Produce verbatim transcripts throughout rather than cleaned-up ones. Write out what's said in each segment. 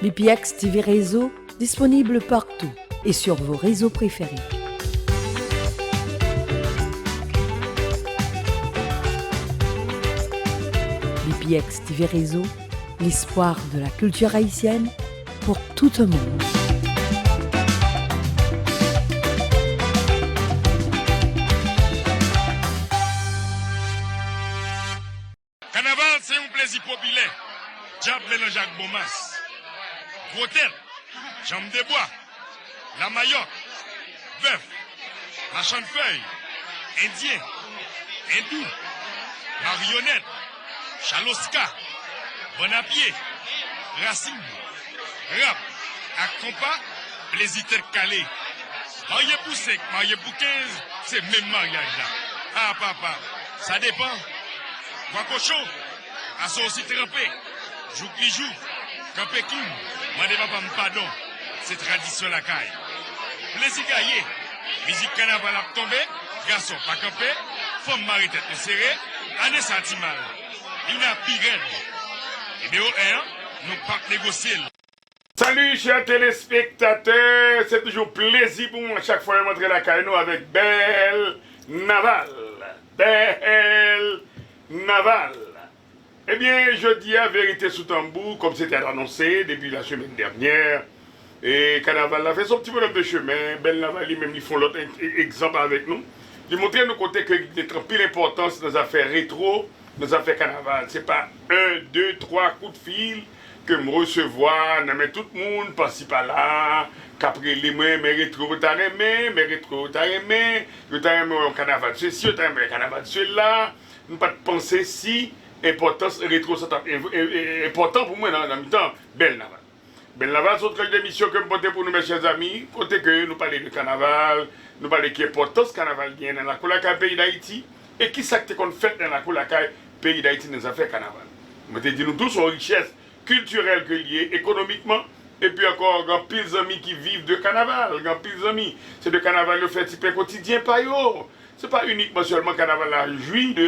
B P X T V Réseau, disponible partout et sur vos réseaux préférés. B P X T V Réseau, l'espoir de la culture haïtienne pour tout un monde. Kanaval se yon plezi popilè. Dyab melanje ak bonmas. Gwo tèt, janm de bwa, lamayòk, bèf, machann fèy, endyen, endou, maryonèt, chaloska, bann a pye, rasin, rap ak konpa, plezi tèt kale. Marye pou senk, marye pou kenz, se menm maryaj la. A papa, sa depan. Bwa kochon, aso osi tranpe. Jouk li jou, kanpe kin, mande papa m padon. Se tradisyon lakay. Plezi gaye, mizik kanaval ap tonbe, gason pa kanpe, fanm mare tèt nou sere, ane sa ti mal. Li vin ap pi rèd. Nimewo en an, nou p ap negosye l. Salut chers téléspectateurs, c'est toujours plaisir pour moi chaque fois de rentrer la caille avec Belle Naval. Belle Naval. Eh bien, jeudi à vérité sous tambour, comme c'était annoncé depuis la semaine dernière. E kanaval la fè son ti bonòm de chemen, Bèl Naval li menm li fè yon lòt egzanp avèk nou. Li montre nou kote ke li te pran anpil enpòtans nan zafè retwo, nan zafè kanaval. Se pa en, de, twa kout fil ke m resevwa nan men tout moun, pasi pala, k ap rele mwen, men retwo yo ta renmen, men retwo yo ta renmen, yo ta renmen wè yon kanaval sesi, yo ta renmen wè kanaval sela. M pa t panse si enpòtans retwo sa t ap enpòtan pou mwen nan, nan mitan Bèl Naval. Bèl Naval se yon tranch de emisyon ke m pote pou nou, mes chers amis, kote ke nou pale de kanaval, nou pale ki enpòtans kanaval genyen nan lakou lakay peyi Dayiti, e ki sa k te konn fèt nan lakou lakay peyi Dayiti nan zafè kanaval. Mwen te di nou tou, se yon richès kiltirèl ke l ye, ekonomikman, epi ankò, gen anpil zanmi ki viv de kanaval, gen anpil zanmi, se de kanaval yo fè ti pen kotidyen pa yo. Se pa inikman sèlman kanaval la jwi de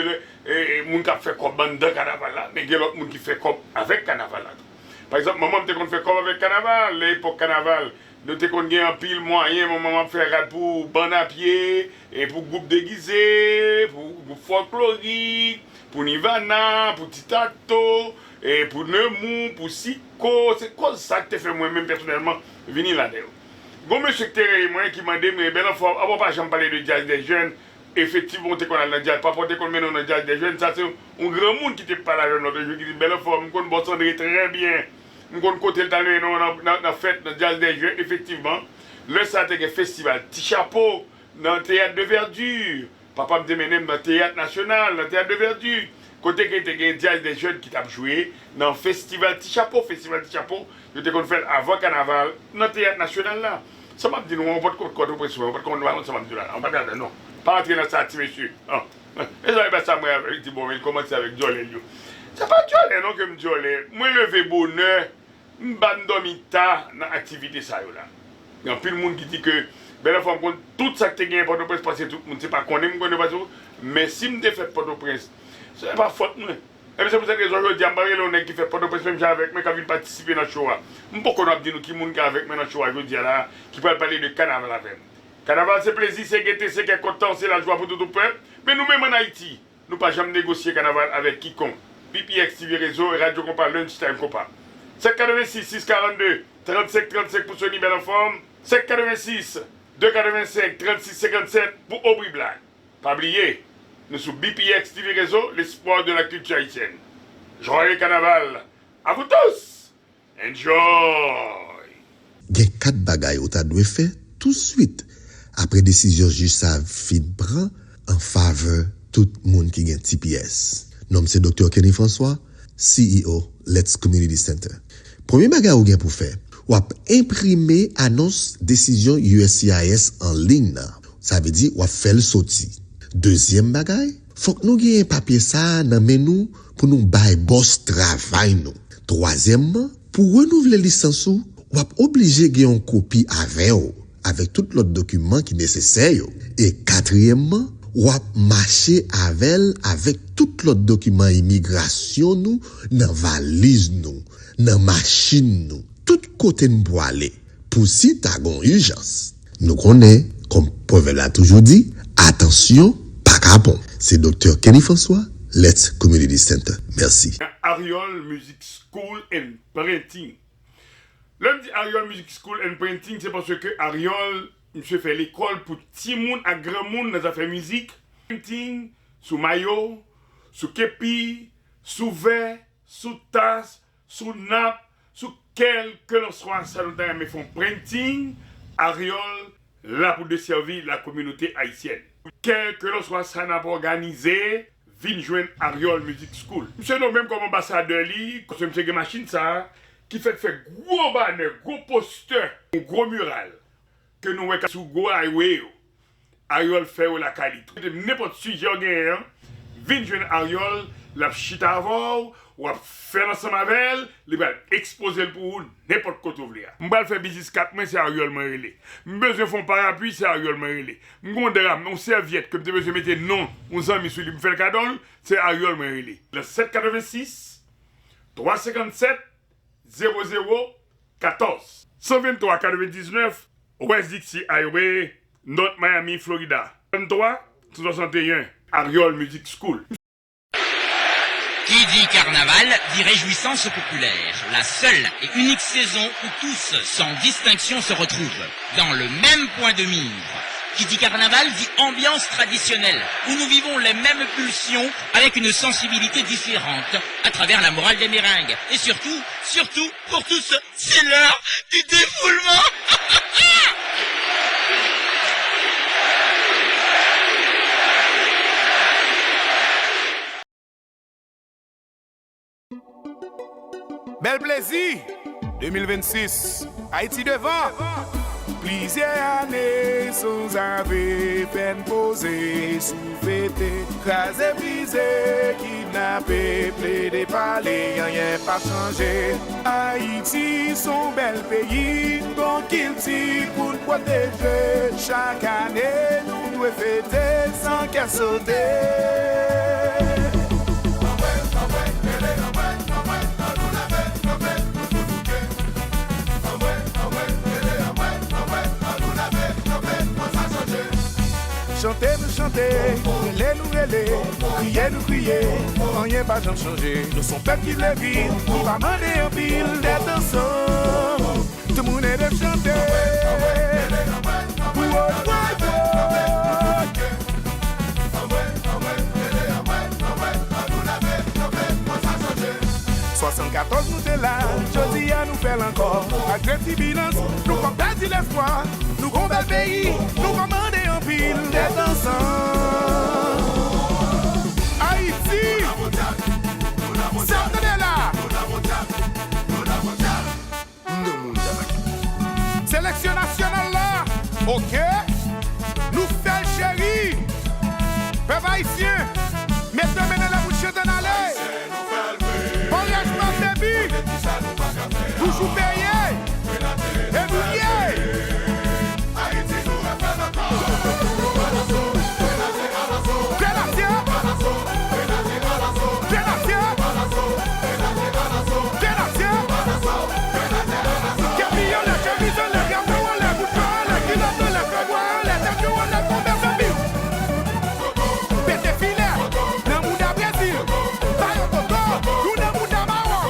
moun k ap fè kòb anndan kanaval la, men gen lòt moun ki fè kòb avèk kanaval la tou. Pa egzanp, manman m te konn fè kòb avèk kanaval. Lè epòk kanaval, nou te konn gen anpil mwayen. Manman m ap fè rad pou bann a pye, e pou gwoup degize, pou gwoup fòklorik, pou Nivana, pou Ti Tato, e pou Nemou, pou Siko. Se kòz sa k te fè mwen menm pèsonèlman vini ladan yo. Gon mesye ki te rele mwen, ki mande m, Bèl Anfòm, a bon, w pa janm pale de djaz dè jèn? Efektivman, w te konn al nan djaz. Papa w te konn mennen w nan djaz dè jèn. Sa se yon granmoun ki te pale avè m lòt jou, ki di, Bèl Anfòm, m konn Bòs Andre trè byen. M konn kote l t al mennen w nan, nan, nan fèt, nan djaz dè jèn. Efektivman, lè sa a te gen festival Ti Chapo nan Teyat de Verdure. Papa m te mennen m nan Teyat Nasyonal, nan Teyat de Verdure, kote ke te gen djaz dè jèn ki t ap jwe nan festival Ti Chapo. Festival Ti Chapo, yo te konn fè l avan kanaval nan Teyat Nasyonal la. Sa m ap di nou an, ou pa t konn Pòtoprens mwen, ou pa t konn, ou pa konn sa m ap di w la, ou pa t gade non. Pa antre nan sa, ti mesye. An. Mezanmi, pa sa mwen avè l, li di bon, men l kòmanse avèk dyòlè l yo. Se pa dyòlè non ke m dyòlè. Mwen leve bonè, m pa m dòmi ta nan aktivite sa yo la. Gen anpil moun ki di ke Bèl Anfòm konn tout sa k te genyen Pòtoprens pase tout moun. Se pa konnen m konnen pase tout, men si m te fèt Pòtoprens, se pa fòt mwen. Ebyen se pou sèt rezon jodi a m pral rele yon nèg ki fèt Pòtoprens menm jan avèk mwen k ap vin patisipe nan show a. M poko nan ap di nou ki moun ki avèk mwen nan show a jodi a la, ki pral pale de kanaval avè m. Kanaval se plezi, se gete, se kè kontan, se lajwa pou tout yon pèp. Men nou menm ann Ayiti, nou pa janm negosye kanaval avèk kikonk. B P X T V Rezo, Radyo Konpa, Lunch Time Konpa. Sèt katrevensis, sis karannde, trannsenk trannsenk pou Sony Bèl Anfòm, sèt katrevensis, de katrevensenk, trannsis senkannsèt pou Obri Black. Pa bliye, nou sou B P X T V Rezo, l'espoir de la culture haïtienne. Joyeux carnaval à vous tous! Enjoy! Gen kat bagay ou ta dwe fè touswit apre desizyon jij sa a fin pran an favè tout moun ki gen T P S. Non m se Doktè Kenny François, C E O Let's Community Center. Premye bagay ou gen pou fè, w ap enprime anons desizyon U S C I S an liy nan. Sa vle di w ap fè l soti. Dezyèm bagay, fòk nou genyen papye sa a nan men nou pou nou bay bòs travay nou. Twazyèmman, pou renouvle lisans ou, w ap oblije gen yon kopi avè w, avèk tout lòt dokiman ki nesesè yo. E katriyèmman, w ap mache avè l avèk tout lòt dokiman imigrasyon nou nan valiz nou, nan machin nou. Tout kote n pwale, pou si ta gon ijans. Nou konnen, kòm pwovèb la toujou di, atansyon pa kapon. Se Doktè Kenny François, Let's Community Center. Mèsi. Ariol Music School and Printing. Lè m di Ariol Music School and Printing, se paske Ariol, misye fè lekòl pou timoun ak granmoun nan zafè mizik. Printing, sou mayo, sou kepi, sou vè, sou tas, sou nap, sou kèlkelanswa sa nou ta renmen fè yon printing, Ariol la pou desèvi lakominote ayisyèn. Kèlkelanswa sa n ap òganize, vin jwenn Ariol Music School. Misye nonmen m kòm anbasadè li, paske misye gen machin sa a, ki fèk fè gwo banè, gwo postè, yon gwo miral ke nou wè k ap sou gwo highway yo. Ariol fè yo lakay li tou. Nenpòt sijè w genyen an, vin jwenn Ariol, l ap chita avè w, w ap fè l ansanm avè l, li pral ekspoze l pou ou nenpòt kote w vle a. M pral fè biznis kat mwen, se Ariol mwen rele. M bezwen fè yon parapli, se Ariol mwen rele. M gen yon dra, yon sèvyèt ke m te bezwen mete non yon zanmi sou li, m fè l kado l, se Ariol mwen rele. Nan sèt katrevensis, twa senkannsèt, zewo zewo katòz. San venntwa katrevendiznèf West Dixie Highway, North Miami, Florida. Trannntwa san swasanteyen, Ariol Music School. Qui dit carnaval dit réjouissance populaire, la seule et unique saison où tous, sans distinction, se retrouvent dans le même point de mire. Qui dit carnaval dit ambiance traditionnelle, où nous vivons les mêmes pulsions avec une sensibilité différente à travers la morale des meringues. Et surtout, surtout, pour tous, c'est l'heure du défoulement. Bèl plezi de mil vennsis, Ayiti devan. Plizyè ane sanzave fè n poze sou fete, kraze brize, kidnape, plede pale, anyen pa chanje. Ayiti s on bèl peyi, n gon kilti pou n pwoteje. Chak ane nou dwe fete san kè sote. Chante nou chante, rele nou rele, kriye nou kriye, anyen pa janm chanje. Nou s on pèp ki vle viv, nou pa mande anpil, tèt ansanm. Tout moun ede chante. Woy, woy, woy. Swasannkatòz nou te la, jodi a nou fè l ankò. Malgre tibilans, nou p ap pèdi lespwa. Nou gon bèl peyi, nou pa mande anpil, tèt ansanm. Ayiti, sa w tande la. M nan mouda. Seleksyon nasyonal la, oke. Nou fè l cheri. Pèp ayisyen, mete men anlè pou chante n ale. Maryaj pa debi. Toujou peye. E nou ye. Grenadye! Grenadye! Grenadye! Kè pi anlè, chemiz anlè, drapo anlè, bout kò anlè, kilòt anlè, fè bwa anlè, tèt yo anlè, konbè zanmi. Pete filè, nan mouda Brezil, ba yo toto, nou nan mouda mawon.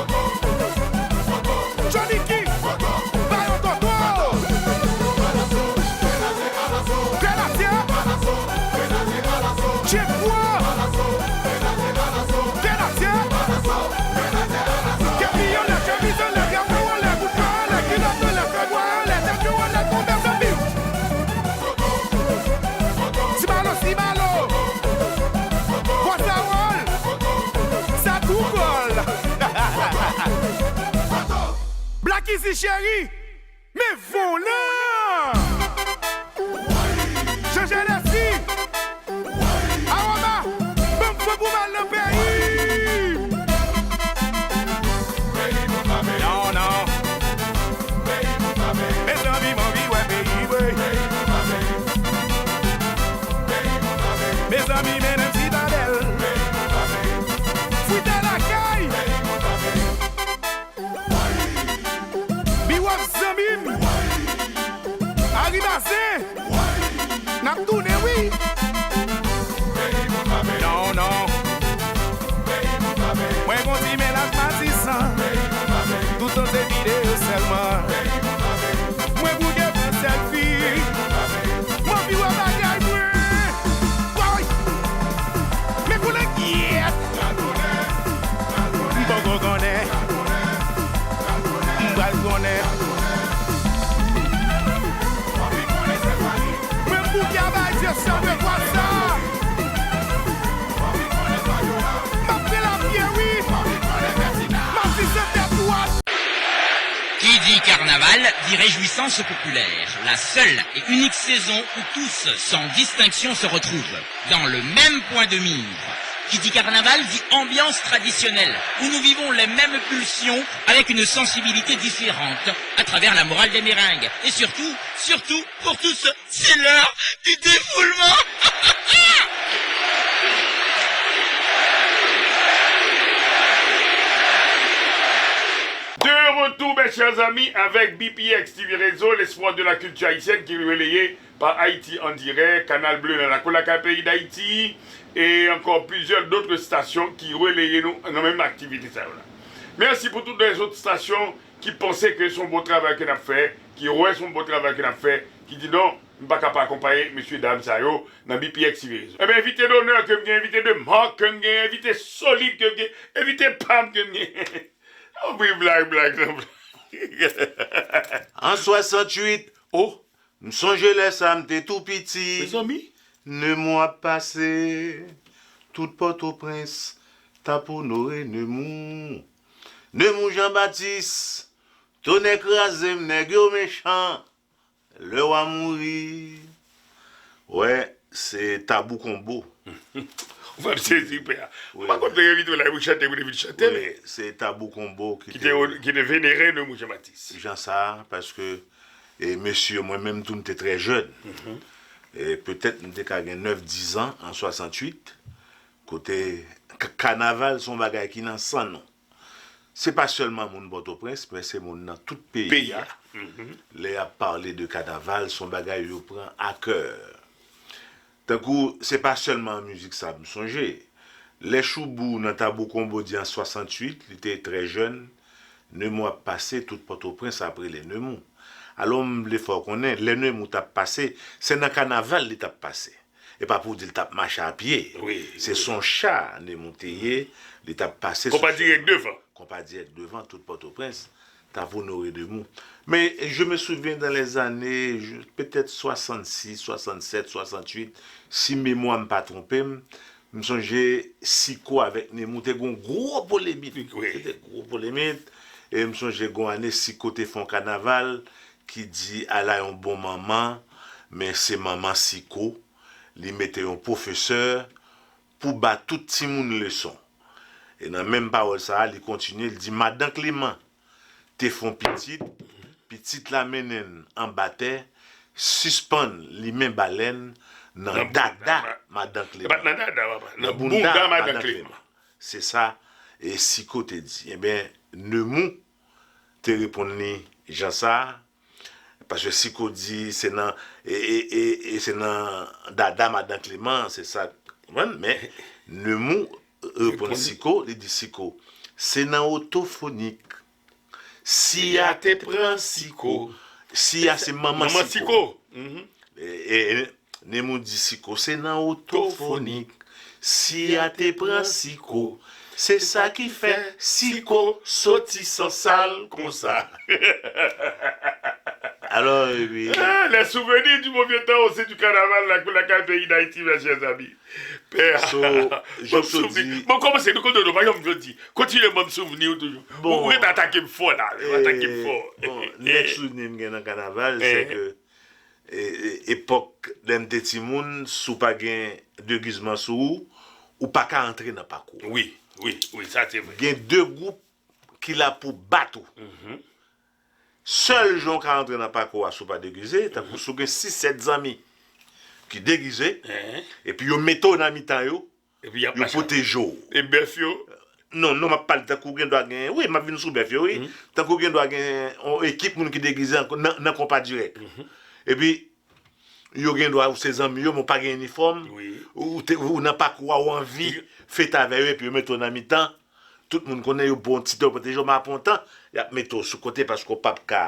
Johnny King, ba yo toto. Grenadye. James Brown. Grenadye. Kè pi anlè, chemiz anlè, drapo anlè, bout kò anlè, kilòt anlè, fè bwa anlè, tèt yo anlè, konbè zanmi. Sibalo, sibalo. Bwazawòl. Sa tou kòl. Black Easy cheri. Men volan! Chanje lespri! Awoba! Ban m fò pou m al nan peyi m! Non, non. Mezanmi, m anvi wè peyi m, wi. Mezanmi, mennen m Sitadèl. Fwite lakay! B Tounen wi. Non, non. Mwen gon ti mennaj Matisan. Toutan se videyo sèlman. Mwen bouke pran sèlfi. Mwen pi wè bagay mwen. Woy. Men koulè kyèt. M poko konnen. M pral konnen. Mwen bouke a bay Dye sèl de kwa sa. M ap fè lapyè wi. M ap di se tèt dwat. Qui dit carnaval dit réjouissance populaire, la seule et unique saison où tous, sans distinction, se retrouvent dans le même point de mire. Qui dit carnaval dit ambiance traditionnelle, où nous vivons les mêmes pulsions avec une sensibilité différente, à travers la morale des meringues. Et surtout, surtout, pour tous, c'est l'heure du défoulement. De retour, mes chers amis, avec B P X T V Réseau, l'espoir de la culture haïtienne qui est relayé par Haïti en direct, Canal Bleu dans la Colaka, pays d'Haïti, et encore plusieurs d'autres stations qui relayent nous dans la même activité. Ça, voilà. Merci pour toutes les autres stations qui pensaient que c'est un bon travail que nous avons fait, qui voient son bon travail que nous avons fait, qui disent non, m pa ka pa akonpaye mesye dam sa yo nan B P X T V Réseau. Ebyen, envite donè ke m gen, envite de mak ke m gen, envite solid ke m gen, envite pa m ke m gen. Anpil blag, blag, nan blag. An swasanntuit, oh, m sonje lè sa m te tou piti. Mezanmi. Nemou ap pase, tout Pòtoprens t ap onore Nemou. Nemou Janbatis, tonè kraze m, nèg yo mechan. Lè w a mouri. Wè, se Tabou Konbo. Ou fè m sezi, pè a. Ou pa konn te envite w la pou chante, pou te vin chante, men. Wi, se Tabou Konbo ki Ki te, ki te venere Nemou Janbatis. Jan sa, paske e mesye, mwen menm tou, m te trè jèn. E petèt m te ka gen nèf, diz an an swasanntuit, kote k- kanaval se yon bagay ki nan san nou. Se pa sèlman moun Pòtoprens, men se moun nan tout peyi Peyi a. a. Lè y ap pale de kanaval, se yon bagay yo pran a kè. Tankou, se pa sèlman an mizik sa m sonje. Lè Choubou nan Tabou Konbo di an swasanntuit, li te trè jèn, Nemou ap pase, tout Pòtoprens ap rele Nemou. Alò, m vle fè w konnen, lè Nemou t ap pase, se nan kanaval li t ap pase. E pa pou di l t ap mache a pye. Wi, Se son cha Nemou te ye, li t ap pase sou Konpa sa. Dirèk devan. Konpa Dirèk devan, tout Pòtoprens, t ap onore Nemou. Men, je me souviens dans les années, je- petèt swasannsis, swasannsèt, swasanntuit, si memwa m pa twonpe m, m sonje Siko avèk Nemou te gon gwo polemik. Wi. Te te gwo polemik. E m sonje gon ane Siko te fè yon kanaval ki di ala yon bon manman, men se manman Siko, li mete yon pwofesè pou ba tout timoun leson. E nan menm pawòl sa a, li kontinye, li di madan Kleman te fè yon pitit, pitit la mennen l anba tè, sispann limen balèn nan dada madan Kleman. Nan dada, papa. Nan bounda madan Kleman. Se sa, e Siko te di. Ebyen, Nemou te reponn li jan sa, paske Siko di se nan, e, e, e, e se nan dada madan Kleman, se sa, konprann? Men, Nemou reponn Siko, li di Siko, se nan otofonik. Si a te pran Siko, si a se manman Siko. E, e, e, Nemou di Siko, se nan otofonik. Si a te pran Siko, se sa ki fè Siko soti san sal konsa. Alò, epi, Ah, les souvenirs du bon vieux temps aussi du carnaval, la, la, la, pays d'Haïti, mes chers amis. Pè a. So, Bon, Job so souvni. di- Bon, kòmanse, nou konn nou, pa janm jodi. Kontinye ban m souvni ou toujou. Bon. Ou, ou ret atake m fò la, ou atake m fò. Bon, nèk souvni m gen nan kanaval, se Eh. ke e, e, epòk lè m te timoun, si w pa gen degizman sou ou, ou pa ka antre nan pak ou. Wi, wi, wi, sa se vre. Gen de gwoup ki la pou bat ou. Sèl jan w ka antre nan pak ou a si w pa degize, tankou si w gen sis sèt zanmi ki degize, Ehe. epi yo mete w nan mitan yo, Epi y ap yo mache. pwoteje w. E bèf yo? Non, non, m ap pale tankou gen dwa gen, wi, m ap vin sou bèf yo, wi. Tankou gen dwa gen yon ekip moun ki degize an- nan, nan konpa dirèk. Epi, yo gen dwa, ou se zanmi yo, men w pa gen inifòm, ou, te, ou nan pakou a, ou anvi fete avè yo, epi yo mete w nan mitan. Tout moun konnen yo bon ti tan, yo pwoteje w, men apre yon tan, y ap mete w sou kote paske w p ap ka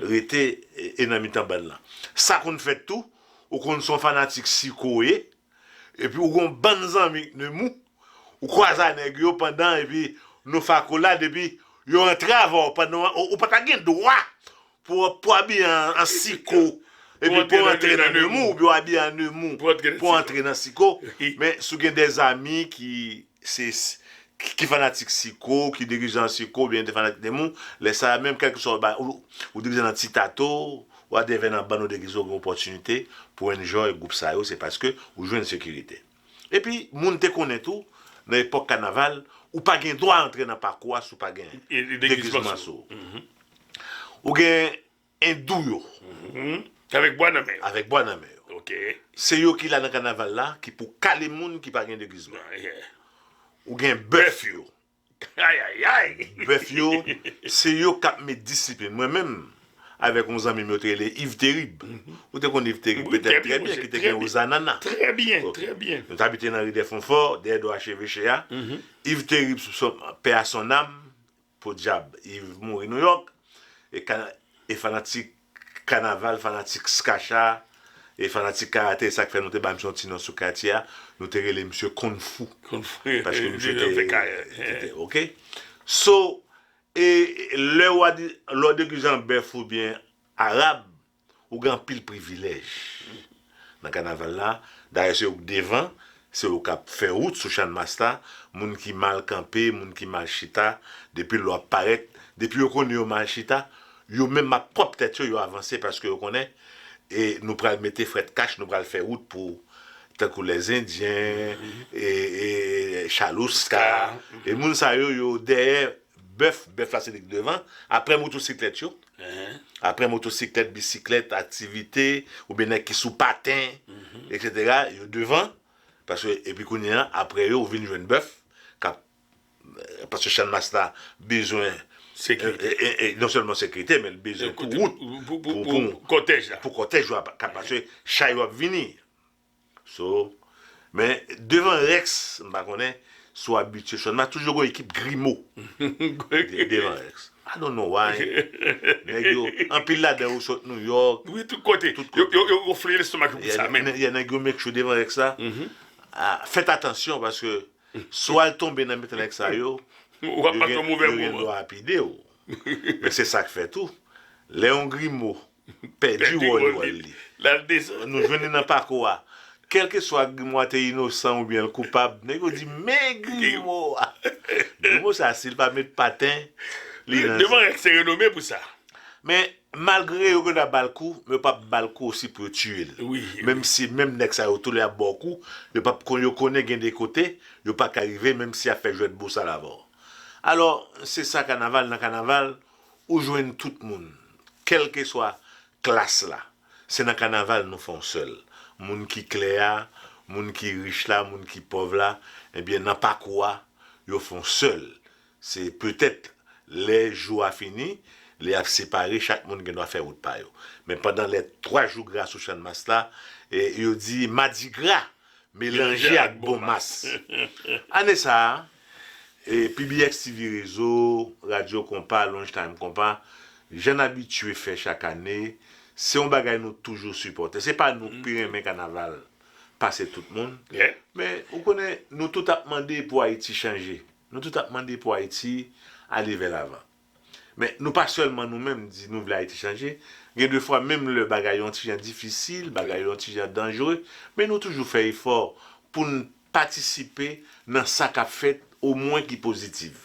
rete e, e nan mitan bann lan. Sa konn fèt tou, ou konn se yon fanatik Siko w ye, epi ou gon bann zanmi k Nemours, ou kwaze a nèg yo pandan, epi nou fè akolad, epi yo antre avè w pandan, ou, ou pa ta gen dwa pou, pou abiye an, an Siko, epi pou antre nan Nemours, oubyen w abiye an Nemours, pou antre nan Siko. Men si w gen de zanmi ki, se, ki fanatik Siko, ki dirijan Siko, oubyen te fanatik Nemours, lè sa a menm, kèlkeswa ou, ou dirije nan Ti Tato, whatever, nan bann ou degize, ou gen opòtinite pou enjoy gwoup sa yo, se paske ou jwenn sekirite. Epi, moun te konnen tou, nan epòk kanaval, ou pa gen dwa antre nan pakou a si w pa gen degizman sou ou. Ou gen endou yo. Avèk bwa nan men yo. Avèk bwa nan men yo. Se yo ki la nan kanaval la, ki pou kale moun ki pa gen degizman. Ou gen bèf yo. Ayayay! Bèf yo, se yo k ap met disiplin. Mwen menm, avèk yon zanmi m yo te rele Yves Terib. Ou te konn Yves Terib, petèt trè byen, ki te gen Ozanana. Trè byen, trè byen. Nou t abite nan ri Dèfonfò, dèyè do acheveche a. Yves Terib, sou son, paix à son âme, podyab, Yves mouri Nouyòk. E, ka, e fanatik kanaval, fanatik skacha, e fanatik karate, e sa k fè nou te ba misye yon ti non sou katye a, nou te rele misye Kung Fu. Kung Fu. Paske misye te, te, te, ok. So, e lè w a di, lè w degize an bèf oubyen arab, ou gen anpil privilèj nan kanaval la. Dayè, se ou k devan, se ou k ap fè wout sou Channmas la. Moun ki mal kanpe, moun ki mal chita, depi lè w ap parèt, depi yo konnen yo mal chita, yo menm ak pwòp tèt yo, yo avanse paske yo konnen, e nou pral mete frèt kach, nou pral fè wout pou, tankou Lèzendyen, e, e Chalouska. E moun sa yo, yo dèyè bèf, bèf la se li k devan. Apre motosiklèt yo. Apre motosiklèt, bisiklèt, aktivite, oubyen nèg ki sou paten, etsetera, yo devan. Paske, epi kounye a, apre yo, ou vin jwenn bèf, k ap, paske Channmas la bezwen, e, e, e, non sèlman sekirite, men l bezwen pou wout, pou, pou, pou, pou kòtèj la. Pou kòtèj la, paske chay yo ap vini. So, men devan Rex, m pa konnen si w abitye Channmas, toujou gon ekip grimo de-, devan Rex. I don't know why. Nèg yo, anpil ladan yo sot Nouyòk. Wi, tout kote. Tout kote. Yo, yo, yo gonfle lestomak yo pou sa menm. Nèg yo make sure devan Rex la. Ah, fèt atansyon paske si w al tonbe nan mitan nèg sa yo, yo gen, yo gen dwa lapide w. Men se sa k fè tou. Lè yon grimo pèdi wòl li. Nou jwenn li nan pakou a. Kèlkeswa grimo a te inosan oubyen l koupab, nèg yo di, "Men grimo a." Grimo sa, si l pa met paten, li nan devan Rex se renome pou sa. Men, malgre yo gen dwa ba l kou, men yo p ap ba l kou osi pou yo tiye l. Menm si, menm nèg sa yo tou lè y ap ba w kou, yo p ap kon-, yo konnen gen de kote, yo pa ka rive, menm si y ap fè jwèt bosal avè w. Alò, se sa kanaval, nan kanaval, ou jwenn tout moun, kèlkeswa klas la. Se nan kanaval nou fè yon sèl. Moun ki klè a, moun ki rich la, moun ki pòv la, ebyen, nan pakou a, yo fè yon sèl. Se petèt lè jou a fini, lè y ap separe, chak moun gen dwa fè wout pa yo. Men pandan lè twa jou gra sou Channmas la, e, yo di madigra melanje ak bon mas. Ane sa a, e, P B X T V Rezo, Radyo Konpa, Lunch Time Konpa, jan n abitye fè chak ane, se yon bagay nou toujou sipòte. Se pa nou k pi renmen kanaval pase tout moun. Men, ou konnen, nou tout ap mande pou Ayiti chanje. Nou tout ap mande pou Ayiti ale vè lavan. Men nou pa sèlman nou menm di nou vle Ayiti chanje. Gen de fwa, menm lè bagay yo yon ti jan difisil, bagay yo yon ti jan danjere, men nou toujou fè efò pou n patisipe nan sa k ap fèt, omwen ki pozitif.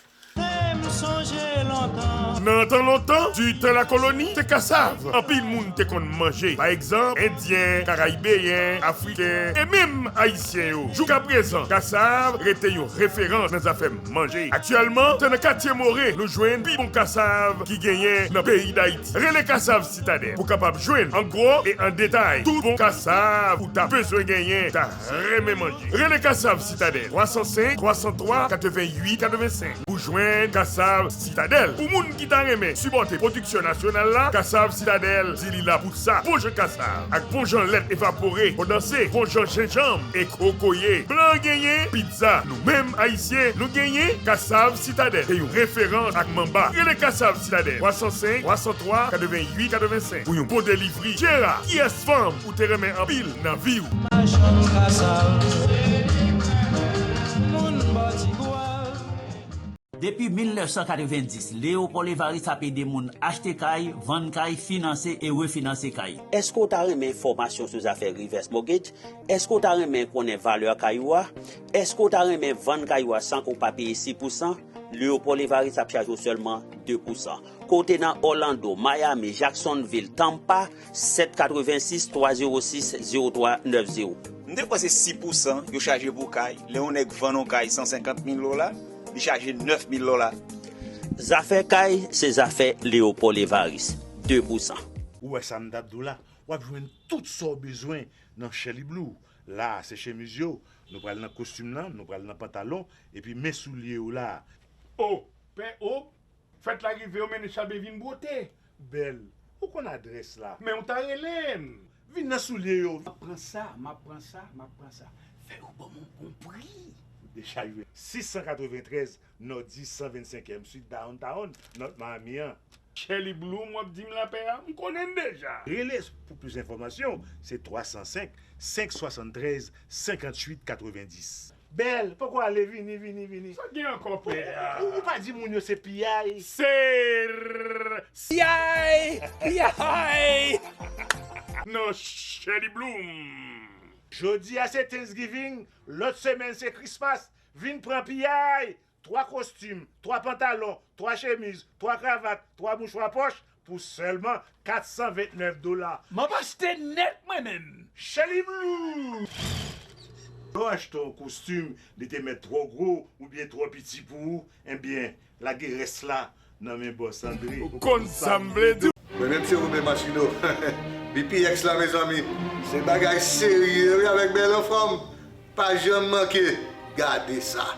Nan tan lontan, du temps la colonie, se kasav anpil moun te konn manje. Pa egzanp, Endyen, Karayibeyen, Afriken e menm Ayisyen yo. Joukaprezan, kasav rete yon referans nan zafè manje. Aktyèlman, se nan katye More nou jwenn pi bon kasav ki genyen nan peyi Dayiti. Rele Kasav Sitadèl pou kapab jwenn an gwo e an detay tout bon kasav ou ta bezwen genyen, ta renmen manje. Rele Kasav Sitadèl, twa san senk, twa san twa, katrevenn uit, katrevenn senk, pou jwenn Kasav Sitadèl. Pou moun ki Ta renmen sipòte pwodiksyon nasyonal la? Kasav Sitadèl di li la pou sa. Bon jan kasav, ak bon jan lèt evapore, kondanse, bon jan jenjanm e kokoye. Blan genyen, pizza. Nou menm Ayisyen, nou genyen. Kasav Sitadèl se yon referans ak manba. Rele Kasav Sitadèl, twa san senk, twa san twa, katrevenn uit, katrevenn senk. Pou yon bon delivri, Jera, kiyès fanm ou te renmen anpil nan vi w? Machann kasav, moun bò Tigwav. Depi mil nèf san katrevenndis, Léopold Évariste ap ede moun achte kay, vann kay, finanse e refinanse kay. Èske w ta renmen enfòmasyon sou zafè reverse mortgage? Èske w ta renmen konnen valè kay ou a? Èske w ta renmen vann kay ou a san ke w pa peye sis pousan? Léopold Évariste ap chaje w sèlman de pousan. Kote nan Orlando, Miami, Jacksonville, Tampa, sèt katrevenn sis, twa zewo sis, zewo twa nèf zewo. M te kwè se sis pousan yo chaje pou kay. Lè yon nèg vann yon kay san senkant mil dola, li chaje nèf mil dola. Zafè kay, se zafè Léopold Évariste, de pousan. Ou wè sa m t ap di w la? W ap jwenn tout sa w bezwen nan Shelly Blue. La a, se chemiz yo. Nou pral nan kostim lan, nou pral nan pantalon, epi men soulye yo la a. O, pè, o, fèt la rive, yo mennen chabe vin bwote. Bèl, ou konn adrès la. Men ou ta rele m. Vin nan soulye yo. M ap pran sa, m ap pran sa, m ap pran sa. Fè yo ban m yon bon pri. Deja jwenn sis san katreventrèz Northeast san vennsenkyèm Street Downtown, North Miami an. Shelly Bloom, w ap di m lapè a? M konnen l deja. Rele pou plis enfòmasyon, se twa san senk, senk swasanntrèz, senkantuit katrevendis. Bèl, poko ale, vini, vini, vini. Sa gen ankò, pè a? Ou, ou pa di moun yo se piyay? Se r-, piyay! Piyay! Non, Shelly Bloom. Jodi a se Thanksgiving, lòt semèn se Christmas. Vin pran piyay! Twa kostim, twa pantalon, twa chemiz, twa kravat, twa mouchwa pòch pou sèlman kat san ventnèf dola. M ap achte nèt mwen menm. Shelly Blue! Lè w achte yon kostim, li te mèt twò gwo oubyen twò piti pou ou, enbyen, lage rès la nan men bòs Andre. Ou konn sa m vle di w. Men mesye Roben Machino, B P X la, mezanmi, se bagay serye wi, avèk bèl anfòm. Pa janm manke gade sa.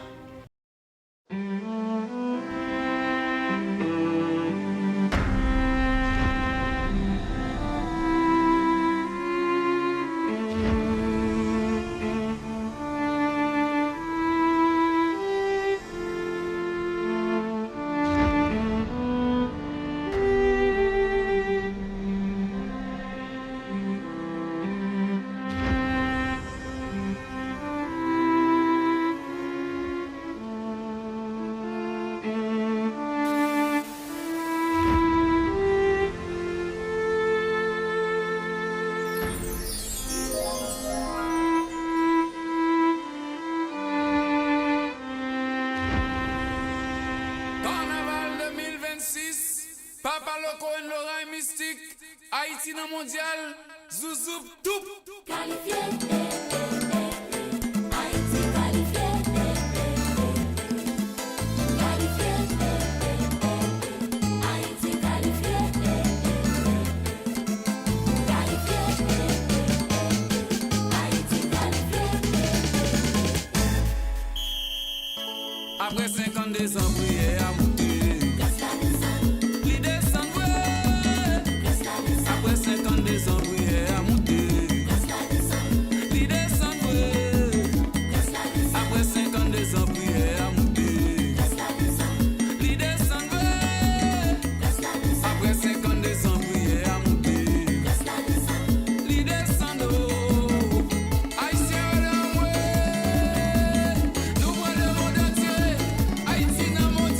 Kanaval de mil vennsis, Papa Loco and Loray Mystique, Ayiti nan mondyal, zouzouf, doup. Kalifye, eh, eh, eh, eh. Ayiti kalifye, eh, eh, eh, eh. Kalifye, eh, eh, eh, eh. Ayiti kalifye, eh, eh, eh, eh. Kalifye, eh, eh, eh, eh. Ayiti kalifye, eh, eh, eh, eh. Apre senkannde zan priyè a moute. Li desann vre. Apre senkannde zan priyè a moute. Li desann vre. Apre senkannde zan priyè a moute. Li desann vre. Apre senkannde zan priyè a moute. Li desann o. Ayisyen rele anmwe. Nou pran lemonn antye. Ayiti nan mond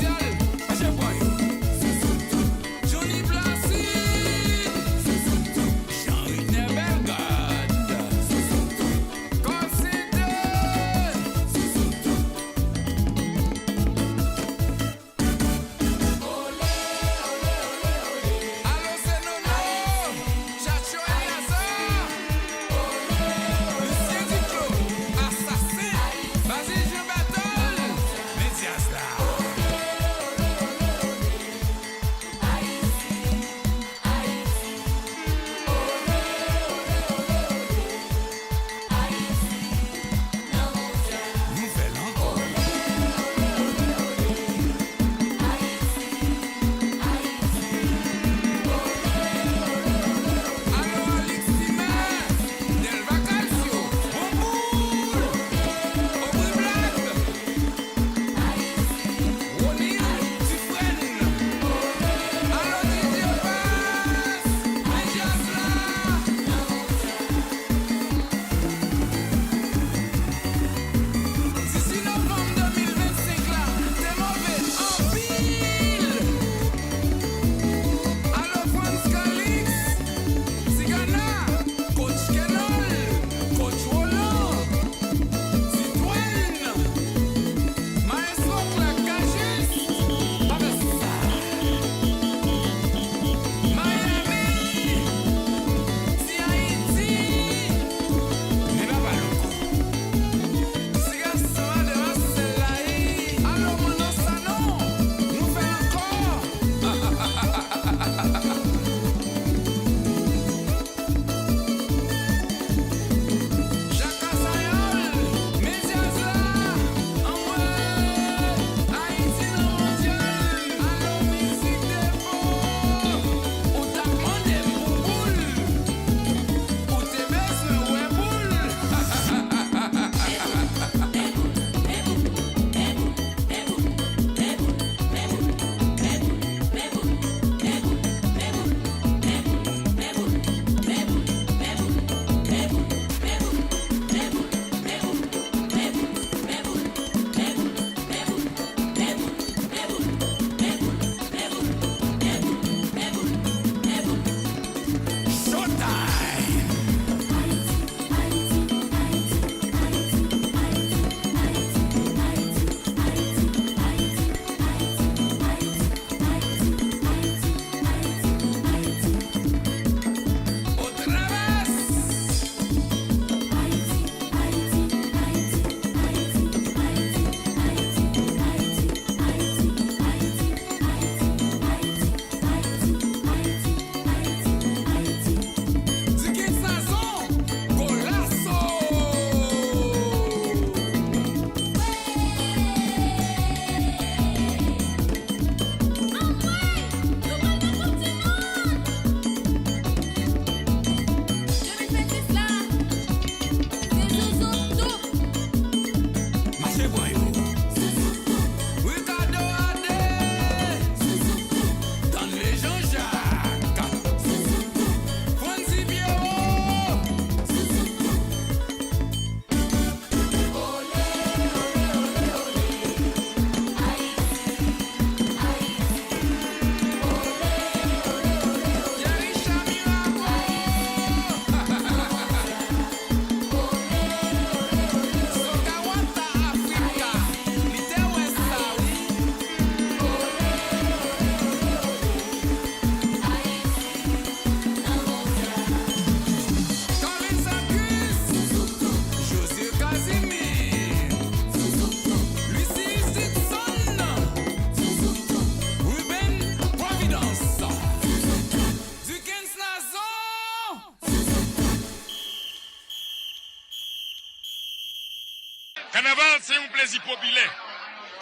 Kanaval se yon plezi popilè.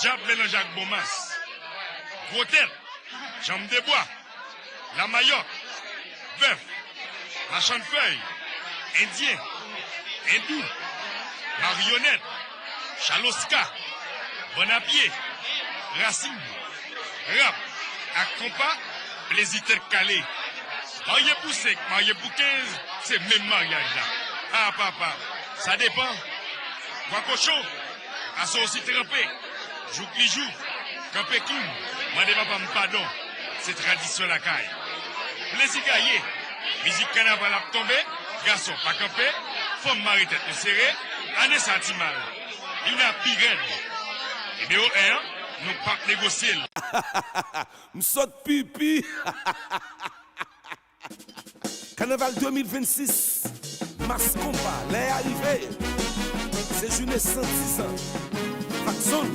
Dyab melanje ak bonmas. Gwo tèt, janm de bwa, lamayòt, bèf, machann fèy, endyen, endou, maryonèt, chaloska, bannapye, rasin, rap ak konpa, plezi tèt kale. Marye pou senk, marye pou kenz, se menm maryaj la. A papa, sa depann. Bwa kochon, aso osi tranpe. Jouk li jou, kanpe koum, mande papa m padon. Se tradisyon lakay. Plezi gaye, mizik kanaval ap tonbe, gason pa kanpe, fanm mare tèt yo sere, ane sa ti mal. Li vin ap pi rèd. Nimewo en an, nou p ap negosye l. M sot pipi. Kanaval de mil vennsis, Mas Konpa, lè a rive. Se jounen san diz an. Vakzòn,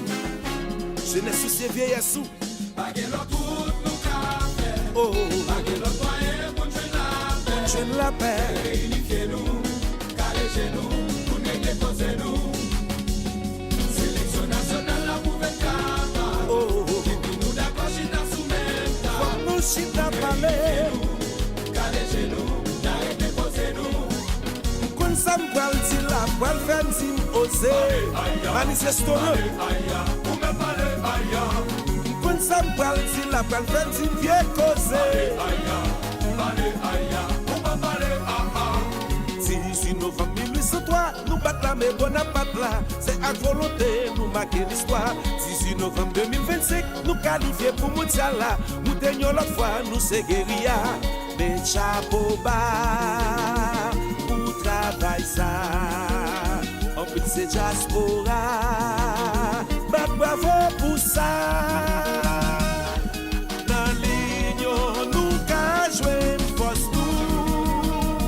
jenès ou se vyeyès ou. Pa gen lòt wout nou ka fè. Oh. Pa gen lòt mwayen pou n jwenn lapè. Pou n jwenn lapè. Reyinifye nou, kale je nou, pou n regle koze nou. Seleksyon nasyonal la pou vennkatwa. Oh. Epi nou dakò chita sou menm tab. Fòk nou chita pale. Reyinifye nou, kale je nou, n a rete poze nou. M konn sa m pral di la, pral fè m di m oze. Manifesto non. M konn sa m pral di la, pral fè m di m vye koze. Dizuit novanm mil uit san twa, nou bat lame Bonapat la. Se ak volonte nou make listwa. Dizuit novanm de mil vennsenk, nou kalifye pou mondyal la. Moute n yon lòt fwa, nou se geriya. Met chapo ba pou travay sa. Anpil se dyaspora. Bat bravo pou sa. Nan linyon nou ka jwenn fòs nou.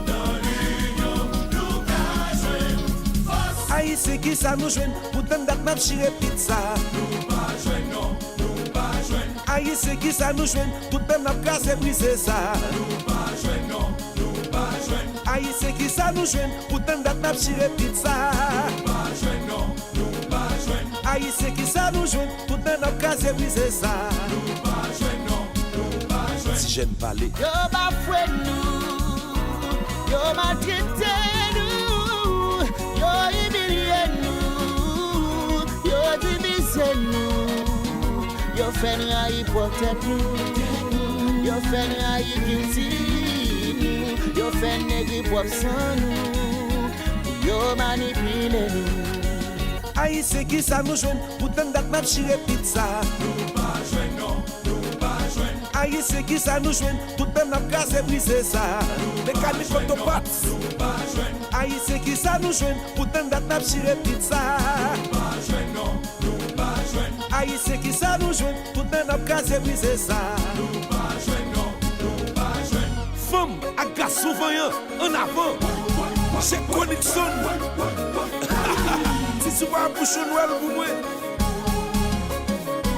Nan linyon nou ka jwenn fòs. Ayisyen, kisa nou jwenn? Pou tann dat n ap chire pizza. Nou pa jwenn non, nou pa jwenn. Ayisyen, kisa nou jwenn? Tout tan n ap kraze brize sa. Nou pa jwenn non, nou pa jwenn. Ayisyen, kisa nou jwenn? Pou tann dat n ap chire pizza. Nou pa jwenn non, nou pa jwenn. Ayisyen, kisa nou jwenn? Tout tan n ap kraze brize sa. Nou pa jwenn non, nou pa jwenn. Ti jèn pale. Yo bafwe nou, yo maltrete nou, yo imilye nou, yo divize nou. Yo fè n rayi pwòp tèt nou. Yo fè n rayi kilti nou. Yo fè n negri pwòp san nou. Yo manipile nou. Ayisyen, kisa nou jwenn? Pou tann dat n ap chire pizza. Nou pa jwenn non, nou pa jwenn. Ayisyen, kisa nou jwenn? Tout tan n ap kraze brize sa. Mekanik otopat. Nou pa jwenn. Ayisyen, kisa nou jwenn? Pou tann dat n ap chire pizza. Nou pa jwenn non, nou pa jwenn. Ayisyen, kisa nou jwenn? Tout tan n ap kraze brize sa. Nou pa jwenn non, nou pa jwenn. Fanm ak gason vanyan, ann avan. Chèk Konikson. Ti sou pa bouchon Nwèl pou mwen.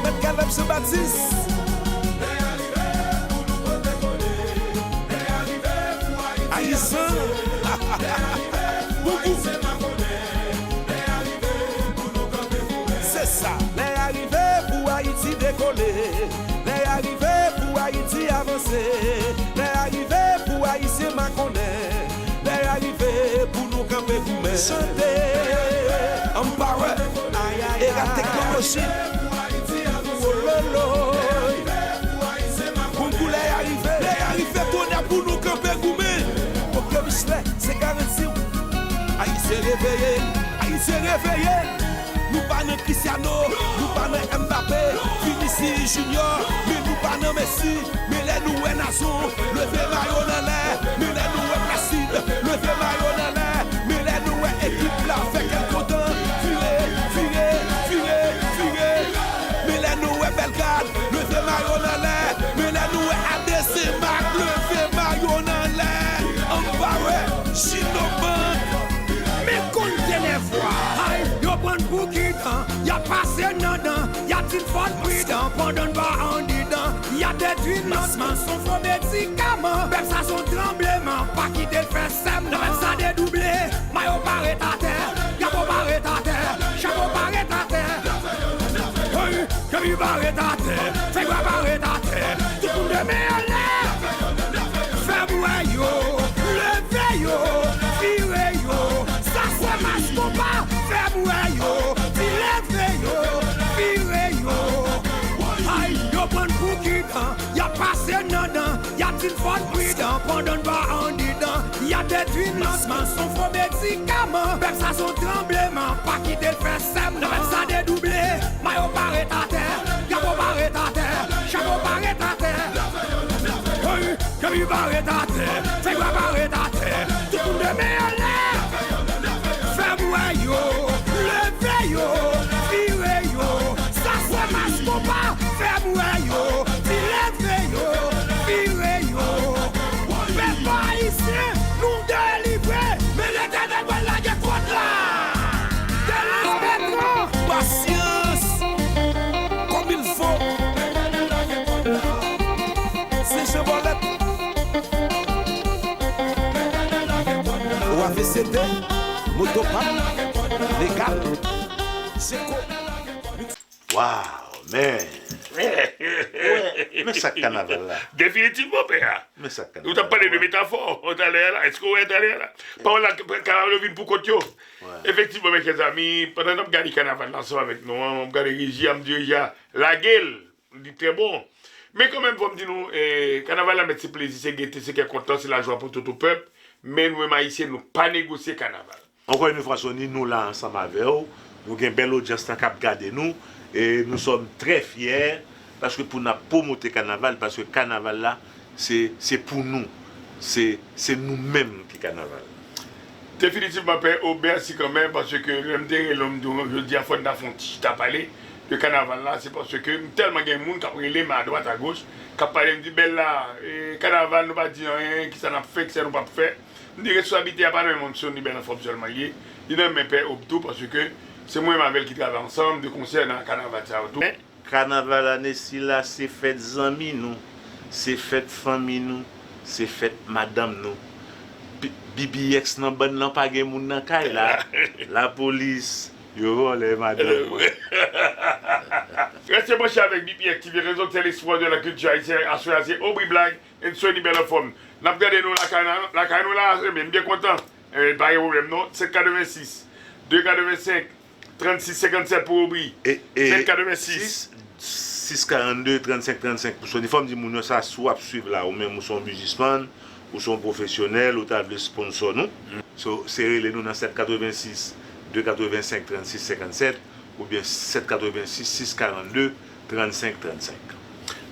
Mèt Kaleb Jean Baptiste. Ayisyen. Boubou. Se sa. Lè a rive pou Ayiti dekole. Lè a rive pou Ayiti avanse. Lè a rive pou Ayisyen makonnen. Lè a rive pou nou kanpe goumen. Chante. Ann pa wè. Era teknoloji. Wololoy. Konkou lè a rive. Lè a rive tonè pou nou kanpe goumen. Pòpyè Mislè, se garanti w. Ayisyen reveye. Ayisyen reveye. Nou pa nan Cristiano, nou pa nan Mbappé, Vinicius Junior, men nou pa nan Messi. Men lè nou wè Nazon, leve mayo n anlè. Men lè nou wè Placide, leve mayo n anlè. Men lè nou wè ekip la fè kè l kontan, vire, vire, vire, vire. Men lè nou wè Bellegarde, leve mayo n anlè. Men lè nou wè Adesema, leve mayo n anlè. Ann pa wè, Jinobank. Men konn te lè vwa, ay, yo pran n pou kidan, y ap pase n nan dan, y ap di n fò n pridan, pandan n pa andidan, y ap detwi n lotman, s on fo medikaman, pèp sa s on tranbleman, pa kite l fè sèmman, pèp sa dedouble, mayo pa ret atè, drapo pa ret atè. Pandan n pa andedan, y ap detwi n lansman. S on fo medikaman. Pèp sa s on tranbleman. Pa kite l fè sèman. Pèp sa dedouble. Mayo pa ret atè. Drapo pa ret atè. Chapo pa ret atè. Wi, kepi pa ret atè. Fèy bwa pa ret atè. Tout moun de men anlè. Fè m wè yo. Leve yo. Vire yo. Sa se mas konpa. Fè m wè yo. Di leve yo. Vire yo. Pèp ayisyen, nou delivre. Men Letènèl pral lage kont la. Delivre pèp la. Pasyans. Comme il faut. Se Chevrolet. Ou A V C T, Motopak, Legal, Seco. Wow, man. Wè, men sa k kanaval la. Definitivman, pè a. Men sa k kanaval la. Ou t ap pale de metafò talè a la. Èske w wè talè a la? Pawòl la, kanaval yo vin pou kont yo. Wè. Efektivman, mezanmi, pandan n ap gade kanaval la ansanm avèk nou an, m ap gade reji a, m di reji a, lage l. Li trè bon. Men kanmenm, fò m di nou, eh, kanaval la mèt se plezi, se gete, se kè kontan, se lajwa pou tout ou pèp. Men nou menm Ayisyen, nou pa negosye kanaval. Encore une fois, Sony, nou la ansanm avè w. Nou gen bèl odyans lan k ap gade nou. E nous sommes très fiers, paske pou n ap pwomote kanaval, paske kanaval la, se, se pou nou. Se, se nou menm ki kanaval. Definitivman, pè O, mèsi kanmenm, paske lè m te rele w, m di w, jodi a, fò n ta fè yon ti chita pale de kanaval la, se paske m tèlman gen moun k ap rele m adwat agoch, k ap pale, m di, Bèl la, e, kanaval, nou pa di anyen, kisa n ap fè, kisa nou p ap fè. M di, responsablite a pa nan men mwen, Sony Bèl Anfòm sèlman l ye, li nan men pè O tou, paske se mwen menm avè l ki travay ansanm de konsè nan kanaval sa yo tou. Kanaval ane sila se fèt zanmi nou, se fèt fanmi nou, se fèt madanm nou. B B X nan bann lan pa gen moun nan kay la. Lapolis, yo vòlè madanm mwen. Reste branche avec B B X T V, réseau télé sport de la culture haïtienne, aswè a se Aubry Black and Sony Bèl Anfòm. N ap gade nou lakay la, lakay nou la, ebyen, m byen kontan. Ebyen, pa gen pwoblèm non. Sèt katrevensis, de katrevensenk, trannsis senkannsèt pou Aubry. E, e, sèt katrevensis, sis karannde, trannsenk trannsenk pou Sony. Fò m di moun yo sa, si w ap swiv la, ou menm ou se yon biznismann, ou se yon pwofesyonèl, ou ta vle sponsò nou. So, se rele nou nan sèt katrevensis, de katrevensenk, trannsis senkannsèt, oubyen sèt katrevensis, sis karannde, trannsenk trannsenk.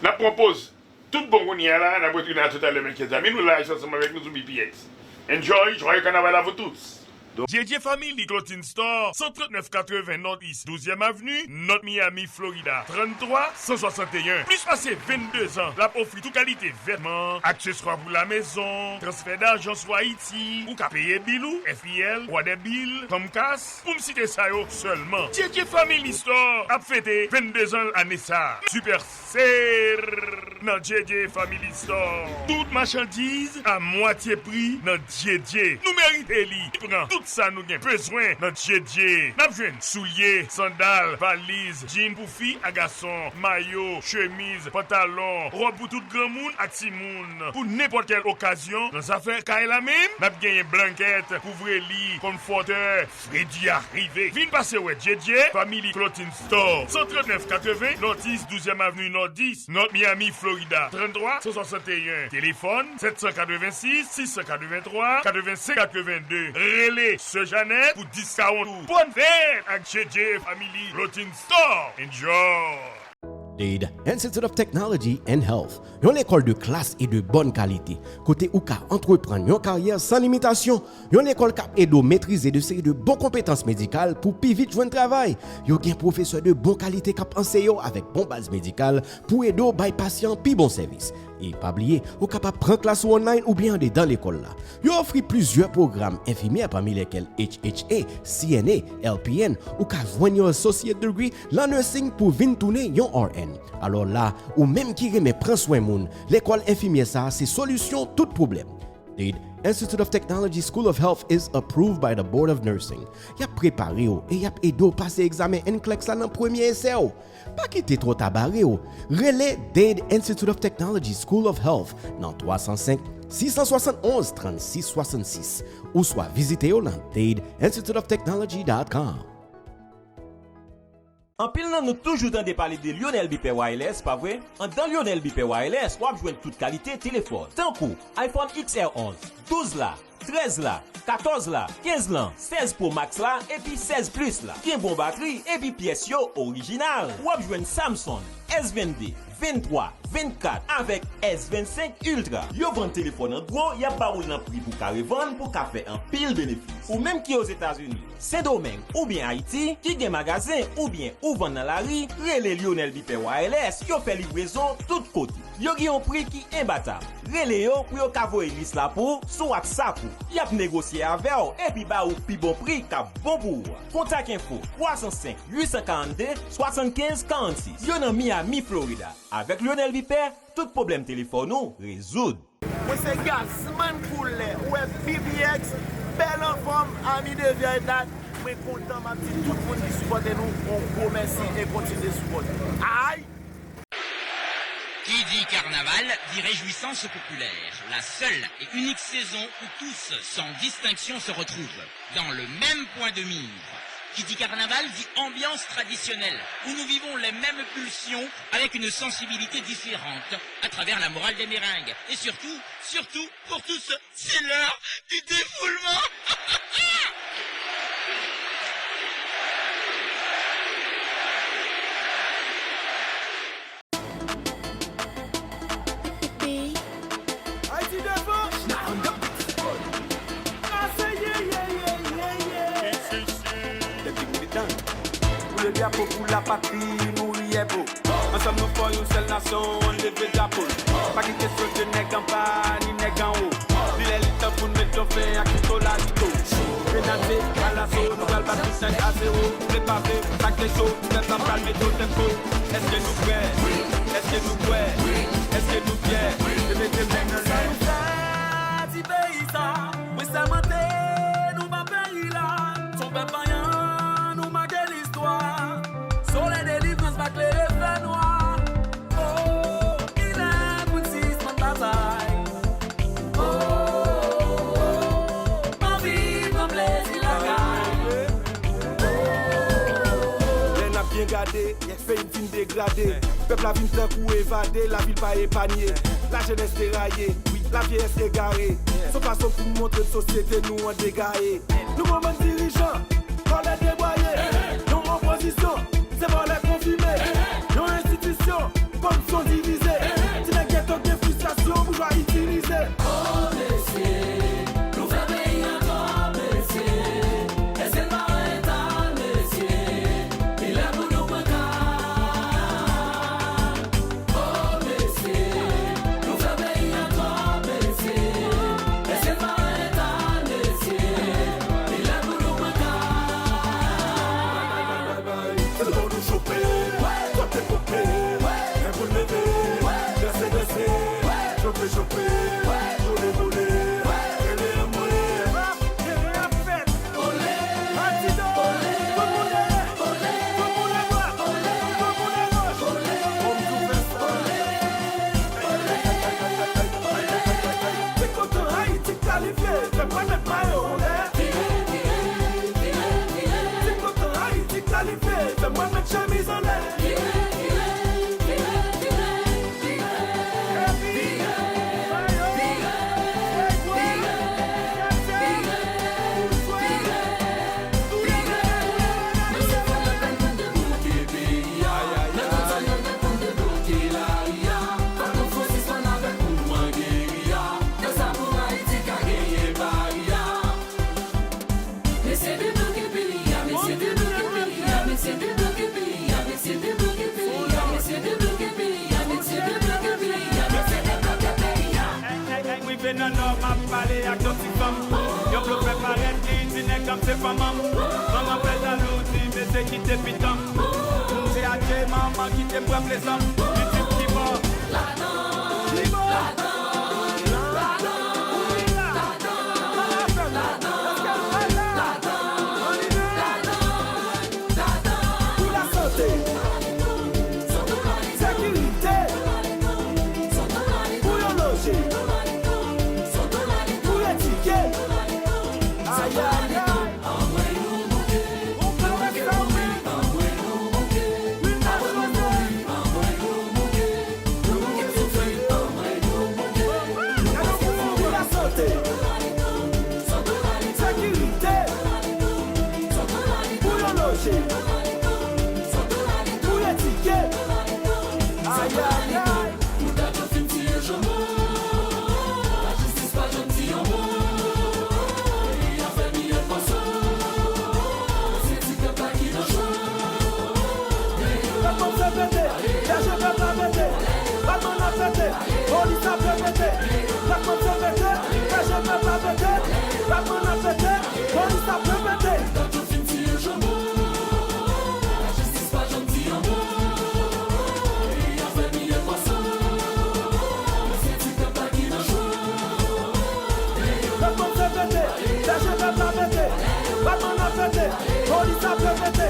N ap pran poz. Tout bon kounye a la, n ap retounen a toutalè, mezanmi. Nou la ansanm avèk nou sou B P X. Enjoy, joyeux carnaval à vous tous. Djedje Family Clothing Store, san trannèf katreven North East douzyèm Avenue, North Miami, Florida, tranntrwa san swasanteyen. Plis pase vennde zan, l ap ofri tout kalite vètman, akseswa pou lamezon, transfè dajan sou Ayiti, ou ka peye bil ou, F I L, Water Bill, Comcast, pou m site sa yo sèlman. Djedje Family Store ap fete vennde zan l ane sa. Super Sale nan Djedje Family Store. Tout machandiz a mwatye pri nan Djedje. Nou merite li. Pran tout sa nou gen bezwen nan Djedje. N ap jwenn soulye, sandal, valiz, djin pou fi ak gason, mayo, chemiz, pantalon, wòb pou tout granmoun ak timoun. Pou nenpòt kèl okazyon, nan zafè kay la menm, n ap genyen blankèt, kouvreli, konfòtè, fredi a rive. Vin pase wè Djedje Family Clothing Store, san trannèf katreven North East douzyèm Avenue North East, North Miami, Florida, tranntrwa san swasanteyen. Telefòn, sèt san katrevensis, sis san katrevenntwa, katrevensenk katrevenndde. Rele Sè Janèt pou diskawon ou. Bòn fèt ak Djedje Family Clothing Store. Enjoy! Dade Institute of Technology and Health, yon lekòl de klas e de bòn kalite, kote ou ka antreprann yon karyè san limitasyon, yon lekòl k ap ede w metrize de seri de bon konpetans medikal pou pi vit jwenn travay. Yo gen pwofesè de bon kalite k ap anseye w avèk bon baz medikal pou ede w bay pasyan pi bon sèvis. E pa bliye, ou kapab pran klas ou online oubyen andedan lekòl la. Yo ofri plizyè pwogram enfimyè, pami lèkèl H H A, C N A, L P N, ou ka jwenn yon associate degree lan nursing pou vin tounen yon R N. Alò la, ou menm ki renmen pran swen moun, lekòl enfimyè sa a se solisyon tout pwoblèm. Dade Institute of Technology School of Health is approved by the Board of Nursing. Y ap prepare w e y ap ede w pase egzamen NCLEX la nan premye esè w. Pa kite twò ta bare w. Rele Dade Institute of Technology School of Health nan twa san senk, sis san swasann onz, trannsis swasannsis, ouswa vizite yo nan dade institute of technology dot com. Anpil nan nou toujou tande pale de Lyonel Beeper Wireless, pa vre? Anndan Lyonel Beeper Wireless, w ap jwenn tout kalite telefòn, tankou iPhone X R onz, douz la, trèz la, katòz la, kenz lan, sèz Pro Max la, epi sèz Plus la. Gen bon batri, epi pyès yo orijinal. W ap jwenn Samsung S vennde, venntwa, vennkat avèk S vennsenk Ultra. Yo vann telefòn an gwo, y ap ba ou l nan pri pou ka revann pou ka fè anpil benefis. Ou menm ki Ozetazini, Sendomeng oubyen Ayiti, ki gen magazen oubyen ou vann nan lari, rele Lyonel Beeper Wireless, yo fè livrezon tout kote. Yo gen yon pri ki enbatab. Rele yo pou yo ka voye lis la pou ou sou WhatsApp ou. Y ap negosye avè w epi ba ou pi bon pri k ap bon pou ou a. Kontak enfo twa san senk uit san karannde swasannkenz karannsis. Yo nan Miami, Florida. Avèk Lyonel Beeper, tout pwoblèm telefòn ou rezoud. Mwen se Gazman Koulè, ou wè B B X, bèl anfòm, ami de vieille date. Mwen kontan, m ap di tout moun ki sipòte nou, yon gwo mèsi e kontinye sipòte. Ay! Qui dit carnaval dit réjouissance populaire, la seule et unique saison où tous, sans distinction, se retrouvent dans le même point de mire. Qui dit carnaval dit ambiance traditionnelle, où nous vivons les mêmes pulsions avec une sensibilité différente à travers la morale des meringues. Et surtout, surtout, pour tous, c'est l'heure du défoulement. Ayiti devan. Ase ye, ye, ye, ye, ye. Tèt di militan. Pou le drapeau, pou la patri, mouri yè po. Ansanm nou fò, yon sèl nasyon, ann leve drapo l. Pa gen kesyon de nèg anba, ni nèg anwo. Li lè li tan pou n met yon fen ak tout tolalito. Grenadye, alaso, nou pral bat tout nèg a zewo. Vle pa vle, sa k te cho, pèp la pral mete yo tèt cho. Èske nou prè? Èske nou kwè? Èske nou fyè? Se mete men nan lè. Sa nou fè ti peyi sa? Mwen sèmante nou pa peri la. Son pèp vanyan, nou make listwa. Solèy delivrans va klere fènwa. Oh, li lè pou n sispann batay. Oh, anvi pran plezi lakay. Lè n ap byen gade, peyi n fin degrade. Pèp la vin tankou evade, lavi l pa epanye. Lajenès deraye, lavyeyès egare. Se yon fason pou n montre sosyete nou an dega. Nou pran bann dirijan, vòlè debwaye. Yon opozisyon, se vòlè konfime. Yon enstitisyon, koripsyon divize. Ti nèg geto gen fristrasyon, boujwa itilize. Oh mesye, nou fè peyi an twòp mesye. Èske n pa an eta mesye? Li lè pou nou pran ka. Oh mesye, nou fè peyi an twòp mesye. Èske n pa an eta mesye? Li lè pou nou pran ka. Se lè pou nou chope, sote pope, men pou n leve, danse, danse, chope, chope, boule, boule, rele anmwe. Olé! Olé! Tout moun dèyè! Tout moun adwat! Tout moun agoch! Fòm tou fè sa! Ti kontan Ayiti kalifye, fè mwen met mayo anlè. Ti kontan Ayiti kalifye, fè mwen met chemiz anlè. Mesye debloke peyi a, mesye debloke peyi a, mesye debloke peyi a, mesye debloke peyi a, mesye debloke peyi a, mesye debloke peyi a, mesye debloke peyi a. Ey, ey, ey, m rive nan Nò, m ap pale ak yon ti fanm. Yon blofè parèt, li di nèg la m se fanm an. Manman fè jalou, di mesye kite pitanm. M di adje manman, kite m pran plezan m. Li di m ki bò. Ladan, ladan, ladan, ladan, ladan, ladan. Pou lasante, sekirite, pou yo loje, pou yo edike. Ayayay. Sekirite. Pou yo loje. Pou yo edike. Ayayay. Batman se pete, chaje pèp la pete. Batman ap pete, polis ap repete. Batman se pete, chaje pèp la pete. Batman ap pete, polis ap repete. Batman se pete, chaje pèp la pete. Batman ap pete, polis ap repete.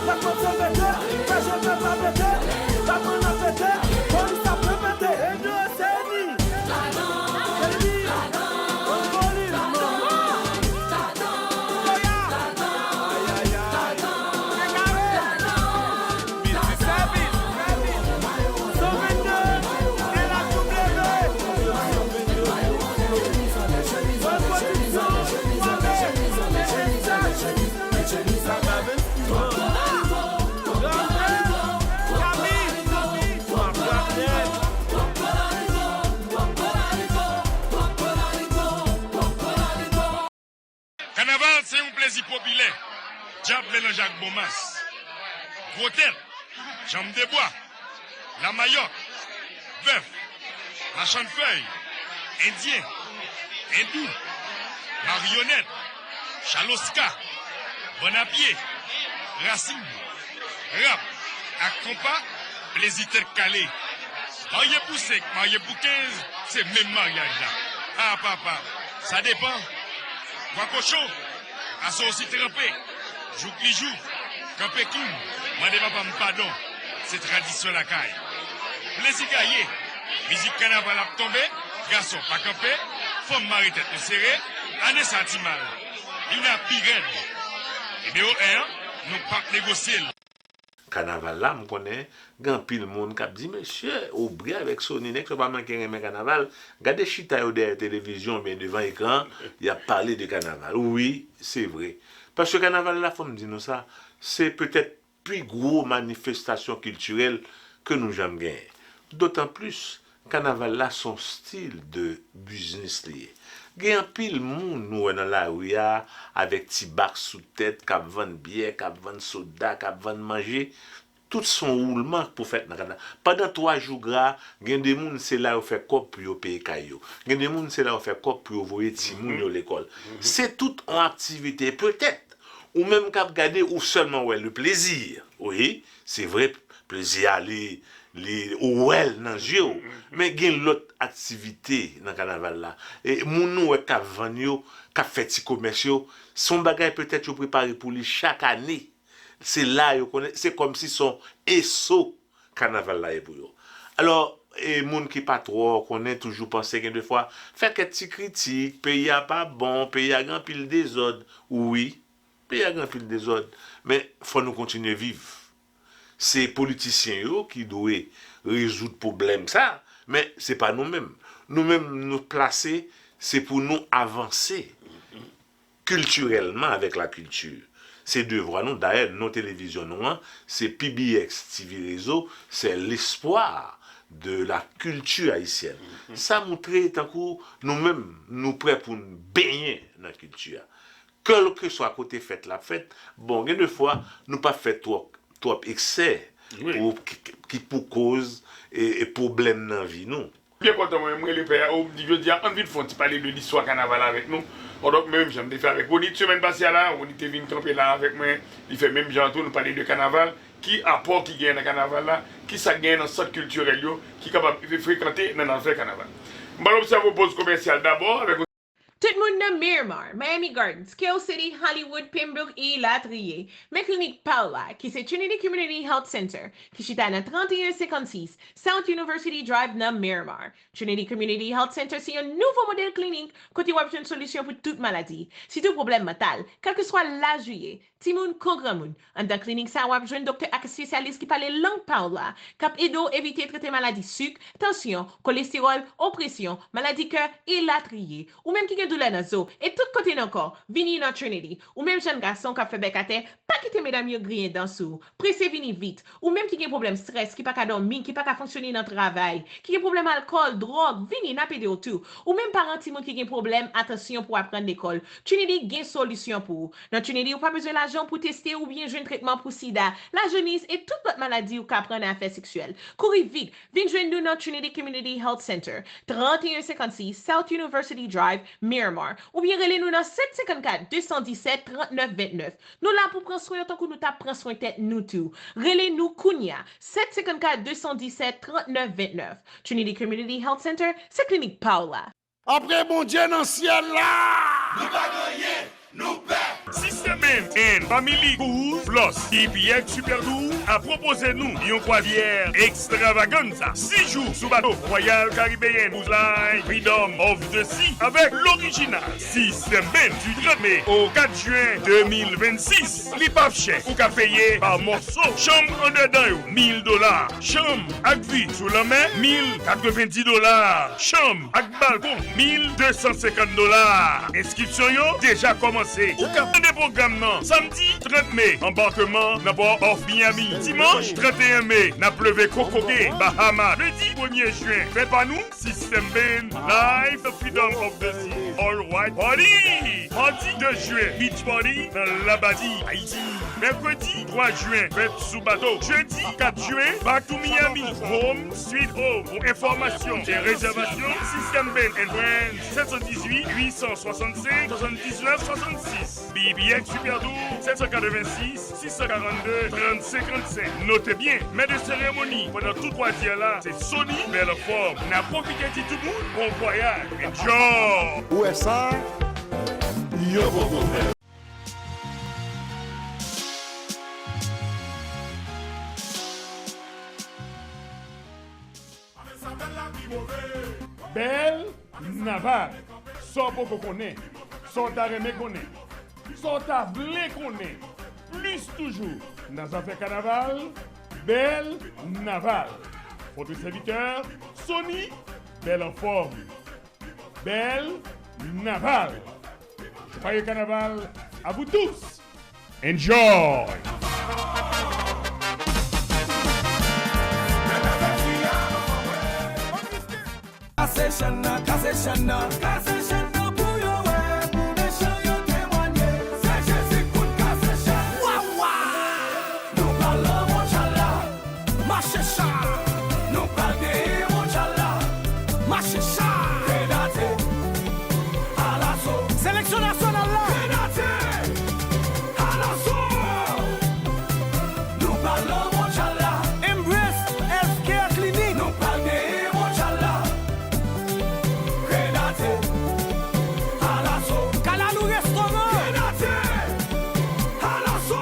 Batman se pete, chaje pèp la pete. Batman ap pete, polis ap repete. Edo Seni, Seni, Anpolis, Manman, Koya, ayayay, Egare. Kanaval se yon plezi popilè. Dyab melanje ak bonmas. Gwo tèt, janm de bwa, lamayòk, bèf, machann fèy, endyen, endou, maryonèt, chaloska, bannapye, rasin, rap ak konpa, plezi tèt kale. Marye pou senk, marye pou kenz, se menm maryaj la. A papa, sa depan. Bwa kochon, aso osi tranpe. Jouk li jou, kanpe kou, mande papa m padon. Se tradisyon lakay. Plezi gaye, mizik kanaval ap tonbe, gason pa kanpe, fanm mare tèt yo sere, ane sa ti mal. Li vin ap pi rèd. Nimewo en an, nou p ap negosye l. Kanaval la, m konnen gen anpil moun k ap di, "Mesye, Aubry avèk Sony, nèg sa yo pa manke renmen kanaval. Gade chita yo dèyè televizyon oubyen devan ekran, y ap pale de kanaval." Wi, se vre. Paske kanaval la, fò m di nou sa, se petèt pi gwo manifestasyon kiltirèl ke nou janm genyen. Dotan plis, kanaval la se yon stil de biznis li ye. Gen anpil moun nou wè nan lari a avèk ti bak sou tèt k ap vann byè, k ap vann soda, k ap vann manje. Tout se yon woulman pou fèt nan kanaval. Pandan twa jou gra, gen de moun se la yo fè kòb pou yo peye kay yo. Gen de moun se la yo fè kòb pou yo voye timoun yo lekòl. Se tout yon aktivite. Petèt, ou menm k ap gade, ou sèlman wè le plezi. Wi, se vre, plezi a, li, li, ou wè l nan zye w. Men gen lòt aktivite nan kanaval la. E moun nou wè k ap vann yo, k ap fè ti komès yo, se yon bagay petèt yo prepare pou li chak ane. Se la yo konnen, se kòmsi se yon eso kanaval la ye pou yo. Alò, e moun ki pa twò konnen toujou panse gen de fwa, fè kèk ti kritik, peyi a pa bon, peyi a gen anpil dezòd. Wi, peyi a gen anpil dezòd, men fò nou kontinye viv. Se politisyen yo ki dwe rezoud pwoblèm sa, men se pa nou menm. Nou menm, nou plase, se pou nou avanse kiltirèlman avèk lakilti. Se devwa nou. Dayè, non televizyon nou an, se P B X T V Réseau, c'est l'espoir de la culture haïtienne. Sa moutre tankou nou menm, nou prè pou n benyen nan kilti a. Kèlkeswa kote fèt la ap fèt, bon, gen de fwa, nou pa fè twòp, twòp eksè pou, ki, ki pou koz e, e pwoblèm nan vi nou. Byen kontan mwen menm rele pè a, o, m di jodi a, ann vin fè yon ti pale de listwa kanaval avèk nou. Odonk, menm jan m te fè avèk Ronit semèn pase a la, Ronit te vin kanpe la avèk mwen, li fè menm jan an tou, nou pale de kanaval, ki apò ki genyen nan kanaval la, ki sa k genyen nan sant kiltirèl yo, ki kapab frekante nan, nan fè kanaval. M pral obsève yon poz komèsyal dabò avèk Tout moun nan Miramar, Miami Gardens, Kansas City, Hollywood, Pembroke e latriye. Men klinik pa w la, ki se Trinity Community Health Center, ki chita nan trannteyen senkannsis South University Drive nan Miramar. Trinity Community Health Center se yon nouvo modèl klinik kote w ap jwenn solisyon pou tout maladi, sitou pwoblèm mantal, kèlkeswa laj ou ye, timoun kon granmoun. Anndan klinik sa a, w ap jwenn doktè ak espesyalis ki pale lang pa w la, k ap ede w evite trete maladi sik, tansyon, kolestewòl, opresyon, maladi kè, e latriye. Ou menm ki gen doulè nan zo e tout kote nan kò, vini nan Trinity. Ou menm jèn gason k ap fè bèk atè, pa kite medam yo griyen dan sou ou. Prese vini vit. Ou menm ki gen pwoblèm estrès, ki pa ka dòmi, ki pa ka fonksyone nan travay, ki gen pwoblèm alkòl, dwòg, vini, n ap ede w tou. Ou menm paran timoun ki gen pwoblèm atansyon pou aprann lekòl, Trinity gen solisyon pou ou. Nan Trinity, ou pa bezwen lajan pou teste oubyen jwenn tretman pou sida, lajoniz e tout lòt maladi ou ka pran nan afè seksyèl. Kouri vit, vin jwenn nou nan Trinity Community Health Center, trannteyen senkannsis South University Drive, Miramar, oubyen rele nou nan sèt senkannkat de san disèt trannèf vennèf. Nou la pou pran swen w tankou nou t ap pran swen tèt nou tou. Rele nou kounye a, sèt senkannkat de san disèt trannèf vennèf. Trinity Community Health Center, se klinik pa w la. Apre Bondye nan syèl la! Nou pa gen anyen, nou pè! System Ben and Family Cruise Plus, D P X Super Tour, ap pwopoze nou yon kwazyè ekstravaganza. Sis jou sou bato Royal Caribbean Cruise Line Freedom of the Sea avèk lorijinal System Ben du trant me o kat jen de mil vennsis. Li p ap chè, ou ka peye pa mòso. Chanm andedan yo, mil dola. Chanm ak vi sou lanmè, mil katrevendi dola. Chanm ak balkon, mil de san senkant dola. Enskripsyon yo deja kòmanse. Ou ka tande pwogram nan samdi trant me, anbakman nan Port of Miami. Dimanch tranteyen me, n ap leve kokoke Bahamas. Lendi premye jen, fè pa nou, System Ben, Live the Freedom of the Sea, All White Party. Madi de jen, Beach Party nan Labadi, Ayiti. Mèkredi twa jen, fèt sou bato. Jedi kat jen, Back to Miami, Home Sweet Home. Pou enfòmasyon e rezèvasyon, System Ben and Friends, sèt san dizuit, uit san swasannsenk, swasanndiznèf swasannsis. B B X Super Tour, sèt san katrevensis, sis san karannde, trant senkannsenk. Note byen, mèt de seremoni pandan tout kwazyè la, se Sony Bèl Anfòm. N ap pwofite di tout moun bon vwayaj. Enjoy! Ou wè sa? Yo poko fè. Bèl Naval. Sa w poko konnen, sa w ta renmen konnen, sa w ta vle konnen plis toujou nan zafè kanaval, Bèl Naval. Votre serviteur, Sony, Bèl Anfòm. Bèl Naval. Joyeux carnaval à vous tous. Enjoy! Kase chenn nan, kase chenn nan, kase chenn nan pou yo wè, pou mechan yo temwanye. Se Jezi k konn kase chenn. Wa, wa! Nou pral nan mondyal la. Mache cha! Nou pral genyen mondyal la. Mache cha! Grenadye! Alaso! Seleksyon nasyonal la! Grenadye! Alaso! Nou pral nan mondyal la. Embrace Healthcare Clinic. Nou pral genyen mondyal la. Grenadye! Alaso! Kalalou Restaurant. Grenadye! Alaso!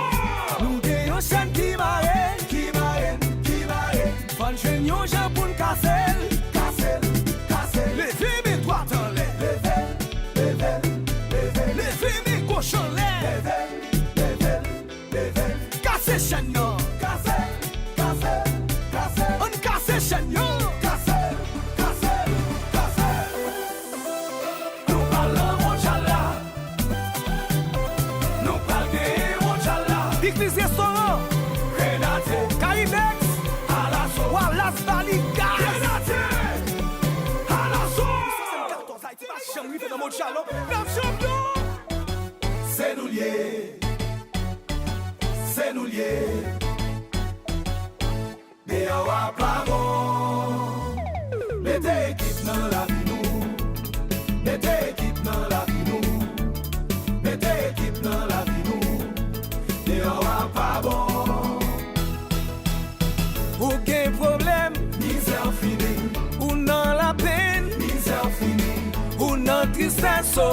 Nou gen yon chèn ki mare, ki mare, ki mare. Fò n jwenn yon jan pou n kase l. Kase l, kase l. Leve men dwat anlè. Leve l, leve l, leve l. Leve men goch anlè. Leve l, leve l, leve l. Kase chèn nan. Kase l, kase l, kase l. Ann kase chèn yo. Kase l, kase l, kase l. Nou pral nan mondyal la. Nou pral genyen mondyal la. Pikniz Restoran. Grenadye. Karimex. Alaso. Walas Bali Gas. Grenadye. Alaso. Swasannkatòz, Ayiti pa janm rive nan mondyal non. N ap chanpyon. Se nou l ye. Se nou l ye. Deyò a pa bon. Mete ekip nan lavi nou. Mete ekip nan lavi nou. Mete ekip nan lavi nou. Deyò a pa bon. Ou gen pwoblèm. Mizè w fini. Ou nan lapenn. Mizè w fini. Ou nan tristès, o.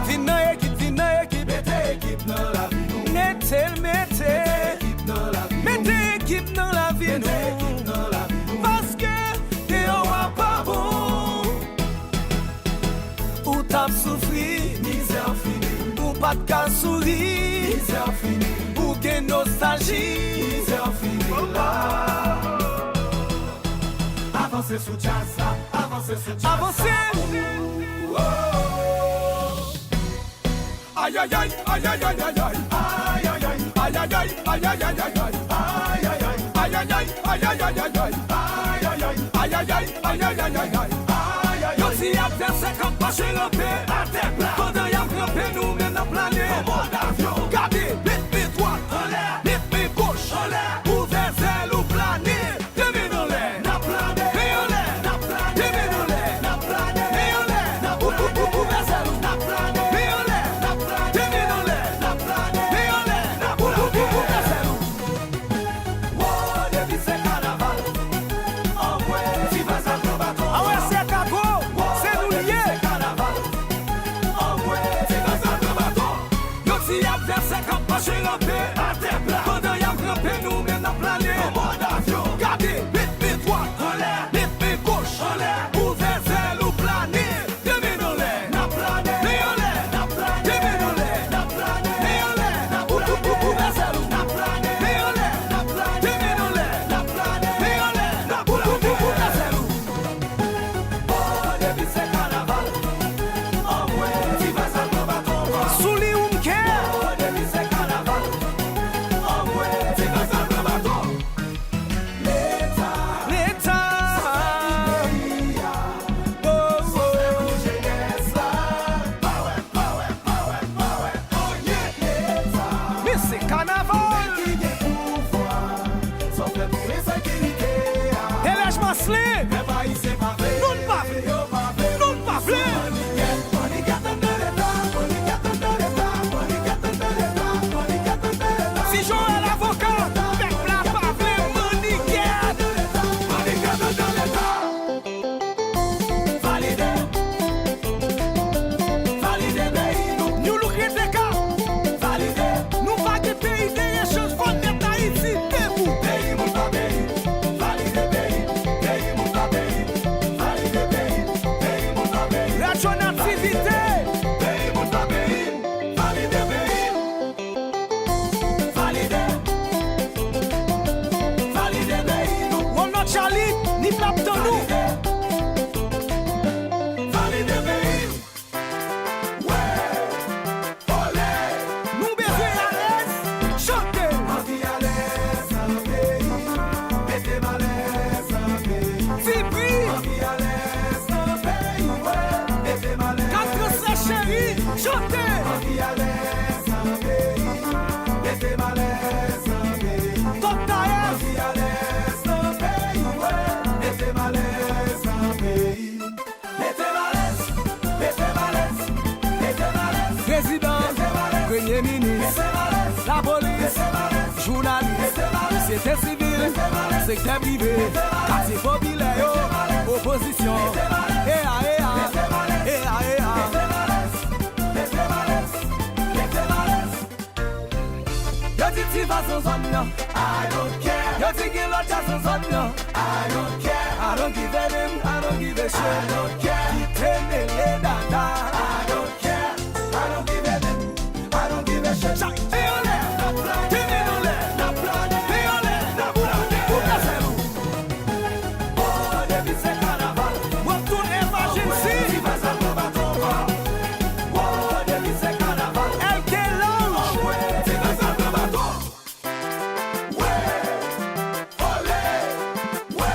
Vin nan ekip, vin nan ekip. Mete ekip nan lavi nou. Mete l, mete. Mete ekip nan lavi nou. Mete ekip nan lavi nou. Mete ekip nan lavi nou. Paske deyò a pa bon. Ou t ap soufri. Mizè fini. Ou pa t ka souri. Mizè fini. Ou gen nostalji. Mizè fini la. Avanse sou djaz la, avanse sou djaz la. Avanse. Oh. Ayayay, ayayay, ayay. Ayayay, ayayay, ayay. Ayayay, ayayay, ayay. Ayayay, ayayay, ayay. Yo di advèsè k ap mache ranpe atè pla. Pandan y ap ranpe, nou menm n ap plane. An mòd avyon. Gade, met men dwat anlè, met men goch anlè. Ouvè zèl ou plane. De men anlè, n ap plane. Men anlè, n ap plane. De men anlè, n ap plane. Men anlè, n ap plane. Ou, ou, ou, ouvè zèl ou. N ap plane. Men anlè, n ap plane. De men anlè, n ap plane. Men anlè, n ap, ou, ou, ou, ouvè zèl ou. Wo, depi se kanaval. Anmwe, ti vaz ak gwo baton. Awe, se kago, se nou l ye. Kanaval. Anmwe, ti vaz ak gwo baton. Yo di advèsè k ap mache ranpe atè pla. Pandan y ap ranpe, nou menm n ap plane. An mòd avyon. Gade, met men dwat anlè, met men goch anlè. Ouvè zèl ou plane. De men anlè, n ap plane. Men anlè, n ap plane. De men anlè, n ap plane. Men anlè, n ap, ou, ou, ou, ouvè zèl ou. N ap plane. Men anlè, n ap plane. De men anlè, n ap plane. Men anlè, n ap, ou, ou, ou, ouvè zèl ou. Oh, depi se kanaval. Anmwe, ti vaz ak gwo baton. Sou li ou m kè. Oh, depi se kanaval. Anmwe, ti vaz ak gwo baton. Leta. Leta. Sòti peyi a. Oh, oh. Sove pou jenès la. Power, power, power, power. Oh, yeah. Leta. Men se kanaval. Ki gen pouvwa. Sa w fè pou ensekirite a? Elèj Maslin! Pèp ayisyen pa vle. Nou n pa vle. Yo pa vle. Nou n pa vle. Sou Manigat, Manigat anndan Leta, Manigat anndan Leta, Manigat anndan Leta, Manigat anndan Leta. Ti Joel avoka, pèp la pa vle Manigat. Manigat anndan Leta. Valide. Valide peyi nou. New Look rete ka. Valide. Nou pa gen peyi, dèyè chanjman nèt, Ayiti debout. Peyi moun pa peyi. Valide peyi. Peyi moun pa peyi. Valide peyi. Peyi moun pa peyi. Radyo Nativite. Peyi moun pa peyi. Valide peyi. Valide. Valide peyi nou. Ronald Charly, Nip l ap tann ou. Valide. Valide peyi. Wè. Olé. Nou bezwen alèz. Chante. Anvi alèz nan peyi. Mete m alèz nan peyi. Ti Pri. Anvi alèz nan peyi. Wè. Mete m alèz. Kat Transfè cheri. Chante. Anvi alèz nan peyi. Mete m alèz nan peyi. Tòt Tayèz. Anvi alèz nan peyi. Wè. Mete m alèz nan peyi. Mete m alèz, mete m alèz, mete m alèz. Prezidan, premye minis, lapolis, jounalis, sosyete sivil, sektè prive, katye popilè yo, opozisyon. Eya, eya, eya, eya. Yo di T-Vice nan zòn nan. I don't care. Yo di gen lòt djaz nan zòn nan. I don't care. I don't give a damn, I don't give a shit. I don't care. Kite mele dada. I don't care. I don't give a damn, I don't give a shit. Chak men anlè, n ap plane. Men anlè, n ap plane. Men anlè, n ap plane. Ou plase nou. Oh, depi se kanaval. W ap tounen evajensi. Ti vaz ak gwo baton ankò. Oh, depi se kanaval. L K Lounge. Anmwe, ti vaz ak gwo baton. Wè, olé, wè.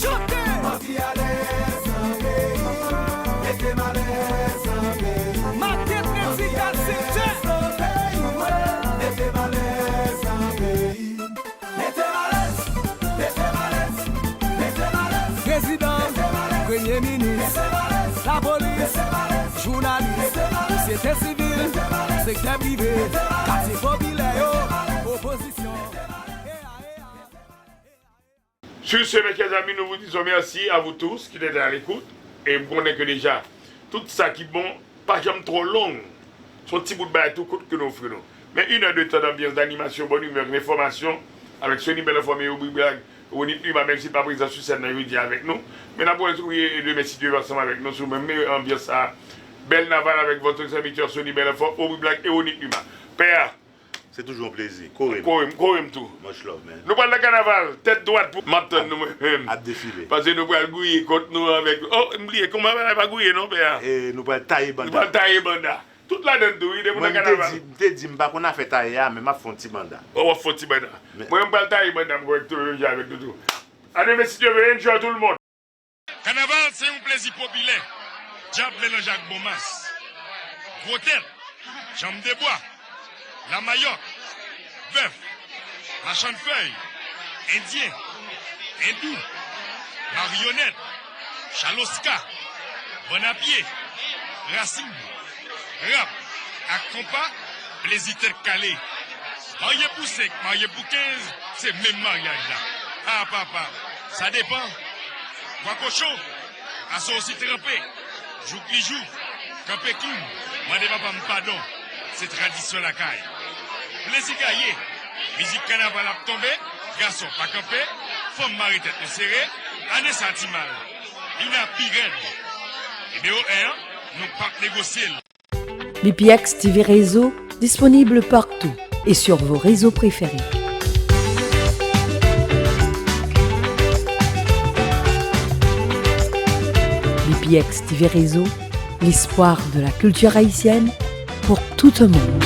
Chante. Anvi alèz nan peyi. Mete m alèz nan peyi. Maten Prensipal Sentè. Anvi alèz nan peyi, wè. Mete m alèz nan peyi. Mete m alèz, mete m alèz, mete m alèz. Prezidan, premye minis, lapolis, jounalis, sosyete sivil, sektè prive, katye popilè yo, opozisyon. Sur ce, mes chers amis, nous vous disons merci à vous tous qui êtes à l'écoute. E w konnen ke deja, tout sa ki bon pa janm twò long. Se yon ti bout bagay tou kout ke nou ofri nou. Men inè de tan danbyans, danimasyon, bòn imè, enfòmasyon, avèk Sony Bèl Anfòm e Obri Blag, Ronit Numa, menm si l pa prezan sou sèn nan jodi a avèk nou. Men n ap wè tou demen si Dye vle ansanm avèk nou sou menm anbyans sa. Bèl Naval avèk votre serviteur Sony Bèl Anfòm, Obri Blag e Ronit Numa. Pè a, Se toujou yon plezi. Kore m. Kore m, kore m tou. Much love, man. Nou pral nan kanaval, tèt dwat pou m ap tann nou mwen menm. Ap defile. Paske nou pral gouye kont nou avèk, oh, m bliye, kòman bagay pa gouye non, pè a? E nou pral taye Nou banda. pral taye banda. Tout ladan tou, wi, depi Mwen nan m te kanaval. di, m te di m pa konn afè taye a, men m ap fè yon ti banda. Oh, w ap fè yon ti banda. Men- Mwen, m pral taye banda m kòrèk tou, menm jan avèk nou tou. A demen si Dye vle, enjoy tout le monde. Kanaval se yon plezi popilè. Djab melanje ak bonmas. Gwo tèt, janm de bwa, lamayòt, bèf, machann fèy, endyen, endou, maryonèt, chaloska, bann a pye, rasin, rap ak konpa, plezi tèt kale. Marye pou senk, marye pou kenz, se menm maryaj la. A papa, sa depan. Bwa kochon, asosi tranpe, jouk li jou, kanpe king, mande papa m padon, se tradisyon lakay. Plezi gaye, mizik kanaval ap tonbe, gason pa kanpe, fanm mare tèt nou sere, ane sa ti mal, li vin ap pi rèd. Nimewo en an, nou p ap negosye l. B P X T V Réseau, disponible partout et sur vos réseaux préférés. B P X T V Réseau, l'espoir de la culture haïtienne pour tout un monde.